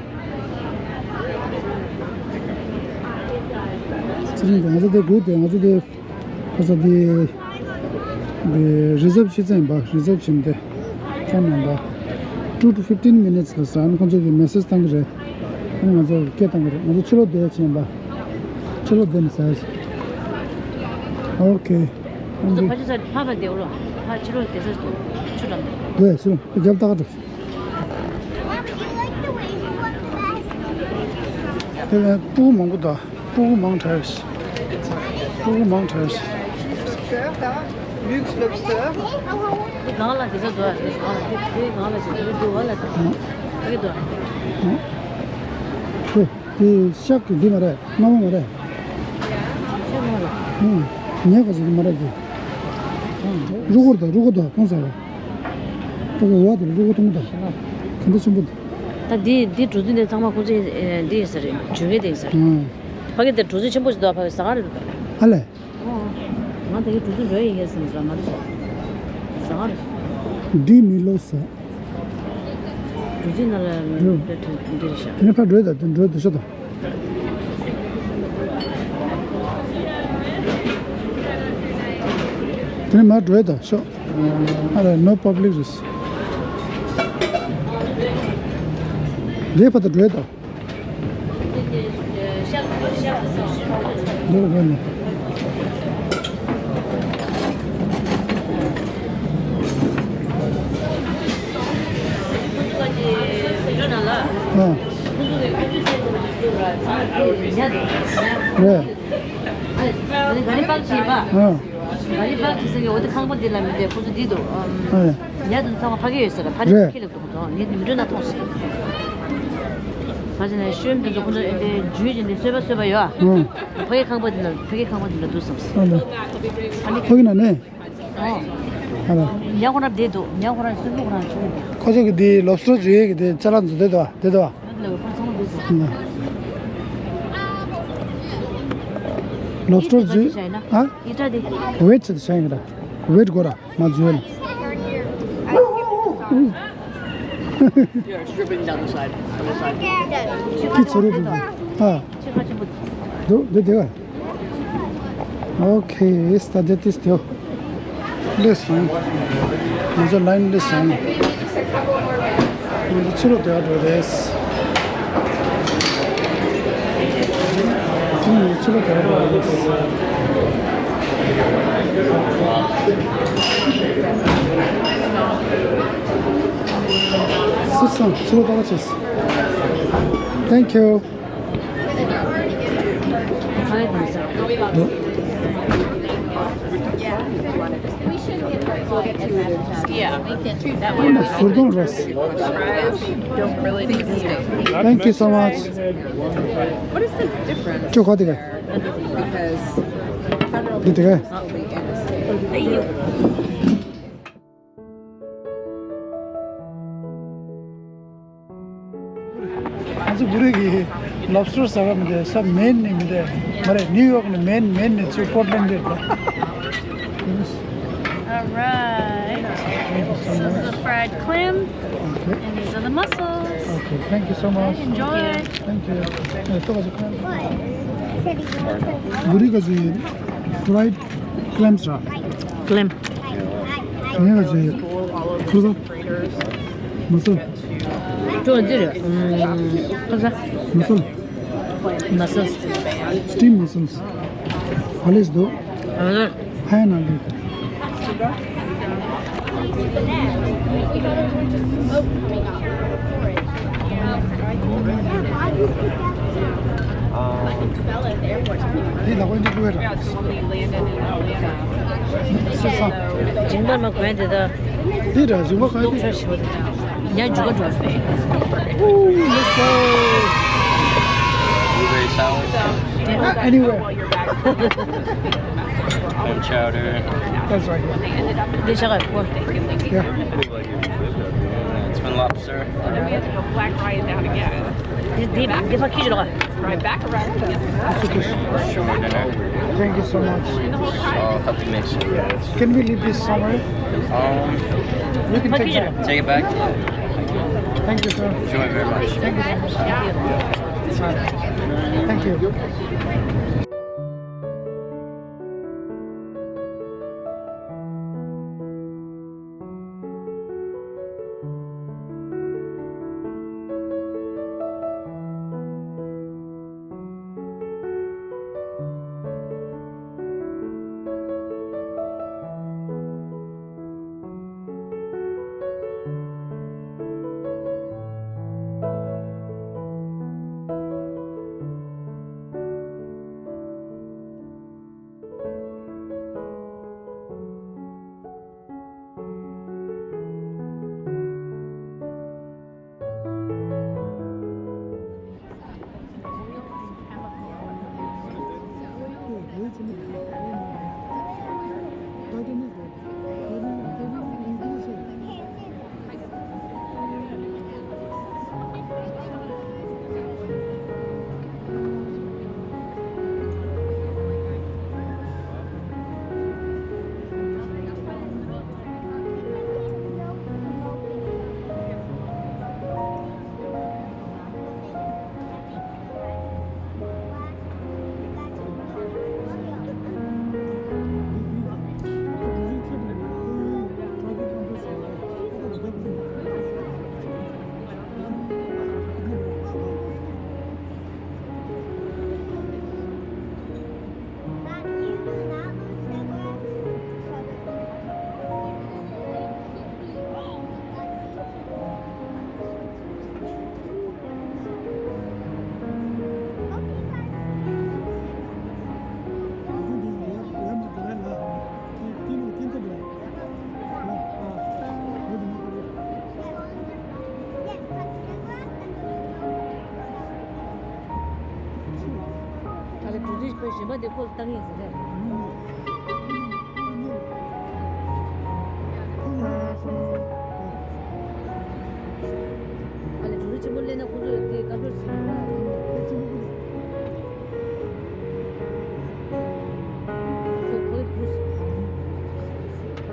ཚེ་རིང་དེ་ང་ཚོ་དེ་སྒུག་དེ་ང་ཚོ་དེ། ཁ་ས་དེ་དེ་reserve བྱེད་ཙམ་ཡིན་པ། reserve བྱེད་དེ་phone number two to fifteen minutes ལ་ཟ་ནི་ཁོང་ཚོ་གི་message བཏང་གི་རེད། ཨ་ནི་ང་ཚོ་སྐད་བཏང་གི་རེད། ང་ཚོ་ཕྱི་ལོགས་བསྡད་བྱས་ཡིན་པ། ཕྱི་ལོགས་བསྡད་ནས་ཟ་ཡ་ཞིག Okay. ང་ཚོ་ཕ་ཆུ་ས་ཕ་ཕ་བསྡད་ལོ། ཕ་ཕྱི་ལོགས་བསྡད་ས་ཆུ་འགྲམ་དུ། བསྡད་ཕྱི་ལོགས་རྒྱབ་ལྟ་ག་འགྲོ། དེ་ནས་སྤུ་གུ་མང་པོ་དང་། སྤུ་གུ་མང་དྲགས། སྤུ་གུ་མང་དྲགས། Lobster དང་Luke's Lobster། འདི་སྒང་ལ་དེ་ཚོ་འདུག་དེ་སྒང་ལ་དེ་དེའི་སྒང་ལ་ཞིག་དེ་འདུག་ཨ་ལ་དེ་འདུག་དེ་དེ་ཤག་གི་འདི་མ་རེད། སྣ་མོ་མ་རེད། ཤག་མ་ལ། ངས་ག་ཞིག་མ་རེད་དེ། རུ་སྐོར་དང་རུ་སྐོར་དང་གང་ཟེར་བ། ད་ག་བ་དེ་རུ་སྐོར་གཏོང་དང་། ག་འདི་ཆེན་པོ་དེ། ད་འདི་འདི་གྲུ་ཚུལ་འདི་ཚང་མ་ཁོ་ཚོའི་འདི་ཡིན་ས་རེད། ཇུས་ངེས་དེ་ཡིན་ས་རེད། ཕ་གི་དེ་གྲུ་ཚུལ་ཆེན་པོ་ཞིག་འདུག་ཕ་གི་ཟ་ཁང་རེད་འདུག་ཨ་ལས། ང་དེ་གི་གྲུ་ཚུལ་འགྲོ་ཡི་ཡོད་ཟེར་ནས་ཟ་མ་རེད། ཟ་ཁང་རེད། འདི་མི་ལོ་ས། གྲུ་ཚུལ་ནང་ལ་འགྲོ་འགྲོ་འགྲོ་རེད་ཤག་དེ་ནས་ཕར་འགྲོ་ཡི་ད་དེ་འགྲོ་དུ་ཤོག་དང་། དེ་ནས་མར་འགྲོ་ཡི་ད་ཤོག་ཨ་ར་no public རེད། འདིའི་ཕར་དུ་འགྲོ་ཡི་ད། འདི་རུ་འགྲོ་ནས། ཨ། རེད། ག་རི་པག་ཅིག་ཡིན་པ། ཨ། ག་རི་པག་ཅིག་ཟེར་གི་འོ་དེ་ཁང་པ་འདི་ལ་མི་བསྡད། ཁོ་ཚོ་འདི་འདུག་ཨ། ཉལ་དུ་ཚང་མ་ཕ་གི་ཡོད་ཟེར། ཕ་གི་རེད། ཁྱེད་ལ་འདུག་ཁོ་ཚོ་ངས་མི་འགྲོ་ན་མཐོང་ཟེར། ཕ་གི་ནས་ཤོན་དེ་ཚོ་ཁོ་ཚོ་ཨེ་འདྲའི་འཇུས་ཀྱི་འདི་གསོད་པ་གསོད་པ་ཡོད་ཨ། ཨ། ཕ་གི་ཁང་པ་འདི་ལ་ཕ་གི་ཁང་པ་འདི་ལ་འདུག་བསམ་ཟེར། ཨ་ལ། ཕ་གི་ན་ནས། ཨོ། ཨ་ལ། ཉ་ཁོ་ར་བསྡད་འདུག་ཉ་ཁོ་ར་སུན་པོ་ཁོ་ར་བྱུང་འདུག་ཁོ་ཚོ་གི་དེ་ལོབ་སི་ཊར་བཟོ་ཡས་ཀྱི་དེ་ཅ་ལག་བཟོ་བསྡད་འདུག་བསྡད་འདུག་ང་ཚོ་ལ་ཁོ་ཚང་མ་བསྡད་འདུག་ལོབ་སི་ཊར་བཟོ་ཡས། ཨ། ཨི་ཏྲ་དེ། ཝེཊ་བྱེད་དུ་བྱ་ཡིན་གི་ར། ཝེཊ་དགོས་ར་མ་བཟོས་ལ། Yeah, it's dripping down the side, on the side. ཁྱི་ཚོ་རེད་འདུག་ཨ། འདུག་འདི་དེ་ག་ཨོ་ཁེ། ཨེ་སྟ་དེ་ཏིས་དེའོ། ལེ་སོང་། ང་ཚོ་ལའིན་ལེ་སོང་། ང་ཚོ་ཕྱི་ལོགས་དེ་ག་འགྲོ་རེད། ང་ཚོ་ཕྱི་ལོགས་དེ་ག་འགྲོ་རེད། སི་སང་ཚུར་ལྟ་བ་བྱས། Thank you. ཟུར་གདོང་རེད། Thank you so much. What is the difference? ཁྱོད་ག་དེ་ག Because federal འདི་དེ་ག doesn't hold the end of state. ང་ཚོ་བོད་རིགས་ཀྱི་ལོབ་སི་ཊར་ཟ་བ་མི་འདུག་ས་མེན་ནས་མི་འདུག་མ་རེད། ནིའུ་ཡོག་ནས་མེན། མེན་ནས་ཚུར་པོར་ཊ་ལེན་ཌ་འདིར་འགྲོ། All right. This is the fried clam, okay, and these are the mussels. Okay, thank you so much. Enjoy. Thank you. ཐུགས་རྗེ་ཆེ། བོད་རིགས་ཀྱི་fried clams ར། Clam. ངས་ཀྱི་ཁུ་ཚ། མ་སོ། ཁྱོད་འདི་རེད། ཁུ་ཚ། མ་སོ། མ་སོ། Steam mussels. ཕ་ལེས་དོ། ཕ་ཡ་ན་ལི། འདི་ལག་པ་འདི་བཀོལ་ར། སེ་ས། ཇིང་པར་མ་གོན་དེ་ད། འདི་ར་ཇིང་པར་ག་དེ། ཉ་འཇུ་ག་འགྲོ། Ooh, let's go. Blueberry salad. Anywhere. Clam chowder. That's right. འདི་ཤ་ཁ་ཁོ། Yeah. Twin lobster. And then we have to go black Ryan down again. འདི་འདི་འདི་ཕ་ཁི་ཇི་ལོ། Right back around. Sure, dinner. Thank you so much. I'll help you mix it. Can we leave this somewhere? Um, you can take it back. Take it back. Thank you, sir. Enjoy very much. Thank you so much. Thank you. ད་ལྟ་གྲུ་གཟིངས་པ་གཞན་པ་དེ་ཁོ་ལ་བཏང་ཡིན་ཟེར་རེད། ཨ་ལས་གྲུ་གཟིངས་ཆེན་པོ་སླེབས་ན་ཁོ་ཚོས་དེ་བཀའ་འཁྲོལ་ཞིག་ཡོད་པ། ཁོ་ཁོའི་གྲུ།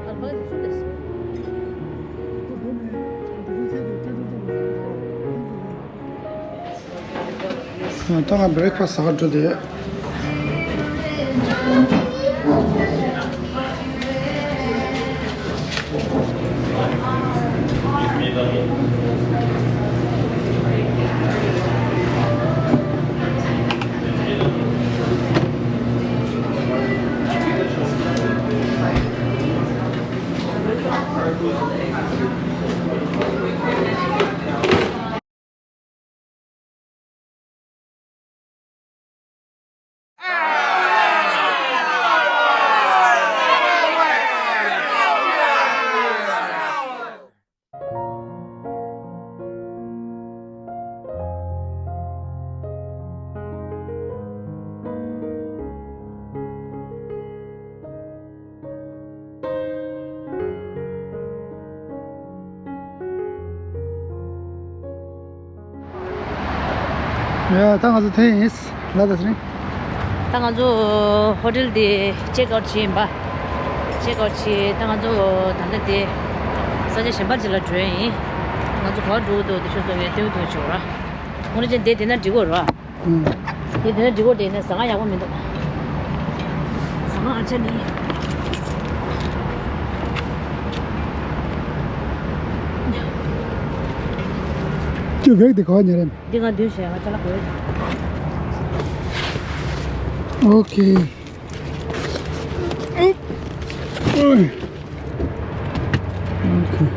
ཨ་ཕ་གི་ཚུར་སླེབས་སོང་། ད་ང་བྷི་རེག་ཕ་སི་ཟ་གར་འགྲོ་དེ། ཡ། ད་ང་ཚོ་ཐོན་ཡིན། ལ་ད་ཟིན། ད་ང་ཚོ་ཧོ་ཊེལ་དེ་ཅེག་ཨའུཊ་བྱས་ཡིན་པ། ཅེག་ཨའུཊ་བྱས། ད་ང་ཚོ་ད་ལྟ་དེ་ས་ཆ་གཞན་པ་ཅིག་ལ་འགྲོ་ཡ་ཡིན། ང་ཚོ་ག་པར་འགྲོ་གི་འདུག་དེ་ཆུ་ཚོད་ངས་སྟོན་གྱི་འདུག་ཅིག་ར། ཁོང་རེ་ཅན་དེ་དེ་ན་འགྲིག་གོ་ར། ཨང་། དེ་དེ་ན་འགྲིག་གོ། དེ་ན་ཟ་ཁང་ཡག་པོ་མི་འདུག་ཟ་ཁང་ཨ་ཆ་མིན། ཁྱོད་བེག་དེ་ག་པར་ཉར་ཡིན། འདི་ང་མདུན་བྱས་ང་ཅ་ལག་དགོས། ཨོ་ཁེ། ཨོ། ཨོ་ཁེ།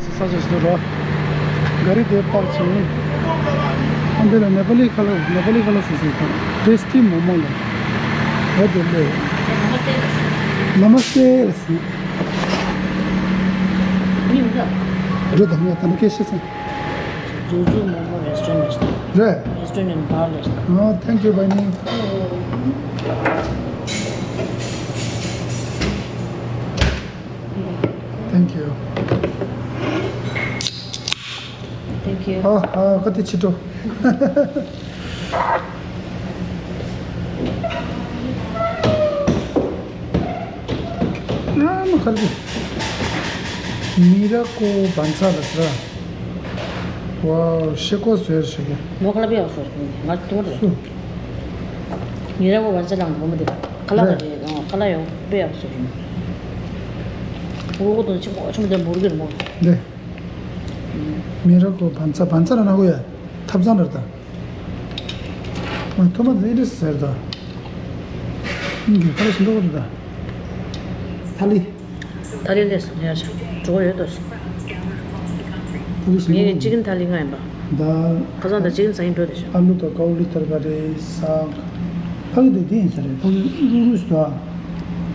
ས་ཆ་ཞིག་འདུག་ར། ག་རི་དེ་པར་བྱས། ཨ་འདི་ལ་ནེ་པ་ལི་ཁ་ལག་ནེ་པ་ལི་ཁ་ལག་ཟེར་ཟེར་དང་ཏེ་སི་ཊི་མོ་མོ་ལ། འོ་དེ་ལས། ན་མ་སྟེ་ལ་ཟེར། འགྲོ་དང་ངས་ད་ནི་སྐད་བཤད་སོང་། Zuzu Momo Restaurant རེད། Restaurant and Bar རེད། ཨོ། Thank you, བྷའི་ནི། Thank you. Thank you. ཨ་ཨ་ཀ་ཏི་ཆི་ཏོ། ཨ་མ་ཁར་གི། མི་ར་ཀོ་བན་ཚ་ལ་སི་ར། ཝའོ། ཤེ་ཀོ་ཟེར་ཤེ་ཀོ། ངོ་ཁ་ལ་པེ་ཡག་སོ། ང་ཏོ་རེད། སུ། ཉེ་ར་བོ་བར་ཆ་ལང་གོ་མ་དེ། ཁ་ལག་རེད། ཁ་ལག་ཡོང་པེ་ཡག་སོ་ཡིན། ངོ་གོ་དོན་ཆེན་པོ་ཆེན་པོ་དེ་འབུར་གི་རེད་མོ། འདི། མི་ར་ཀོ་བན་ཚ་བན་ཚ་ར་ན་གོ་ཡ། ཐབ་ཚང་ར་ད། ང་ཐོ་མ་ཟེར་ཏེ་ཟེར་ད། ངས་ཁ་ལག་ཞིམ་པོ་རེད་ད། ཐ་ལི། ཐ་ལི་ལས་སུ་ཉར་ཤག་འགྲོ་ཡོད་དོ། ཐ་ལི་ཞིམ་པོ། ངས་ཅི་ཀིན་ཐ་ལི་ང་ཡིན་པ། ད། ཁ་སང་ད་ཅི་ཀིན་ཟ་ཡིན་འགྲོ་དེ་ཤག་ཨ་ལུ་དང་ཀའོ་ལི་ཐར་ག་རེ་ཟ། ཕ་གི་དེ་དེ་ཡིན་ས་རེད། ཕ་གི་རུ་རུ་ཟ།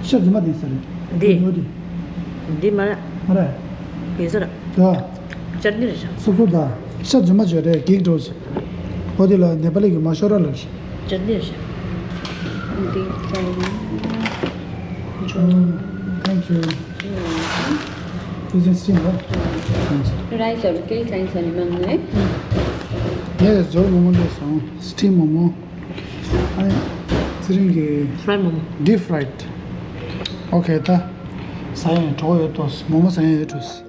ཤ་རྫུན་མ་དེ་ཡིན་ས་རེད། འདི། འདི་མ་རེད། མ་རེད། ཡིན་ས་རེད། ད། ཅར་ནི་རེད་ཤག་སོབ་སོབ་དང་ཤ་རྫུན་མ་བརྗོད་རེད། གེག་འགྲོ་ཞིག་འོ་དེ་ལ་ནེ་པ་ལི་གི་མ་ཤོ་ར་ལབ་ཤག་ཅར་ནི་རེད་ཤག་འདི་ཙམ། Thank you. This is steam, huh? Thanks. Rice or cake and salmon, eh? Yes, Joe Momo this song. Steam Momo. I think, uh, fried Momo. Deep fried. Okay, ta. Sayang, Joe, it was Momo sayang it was.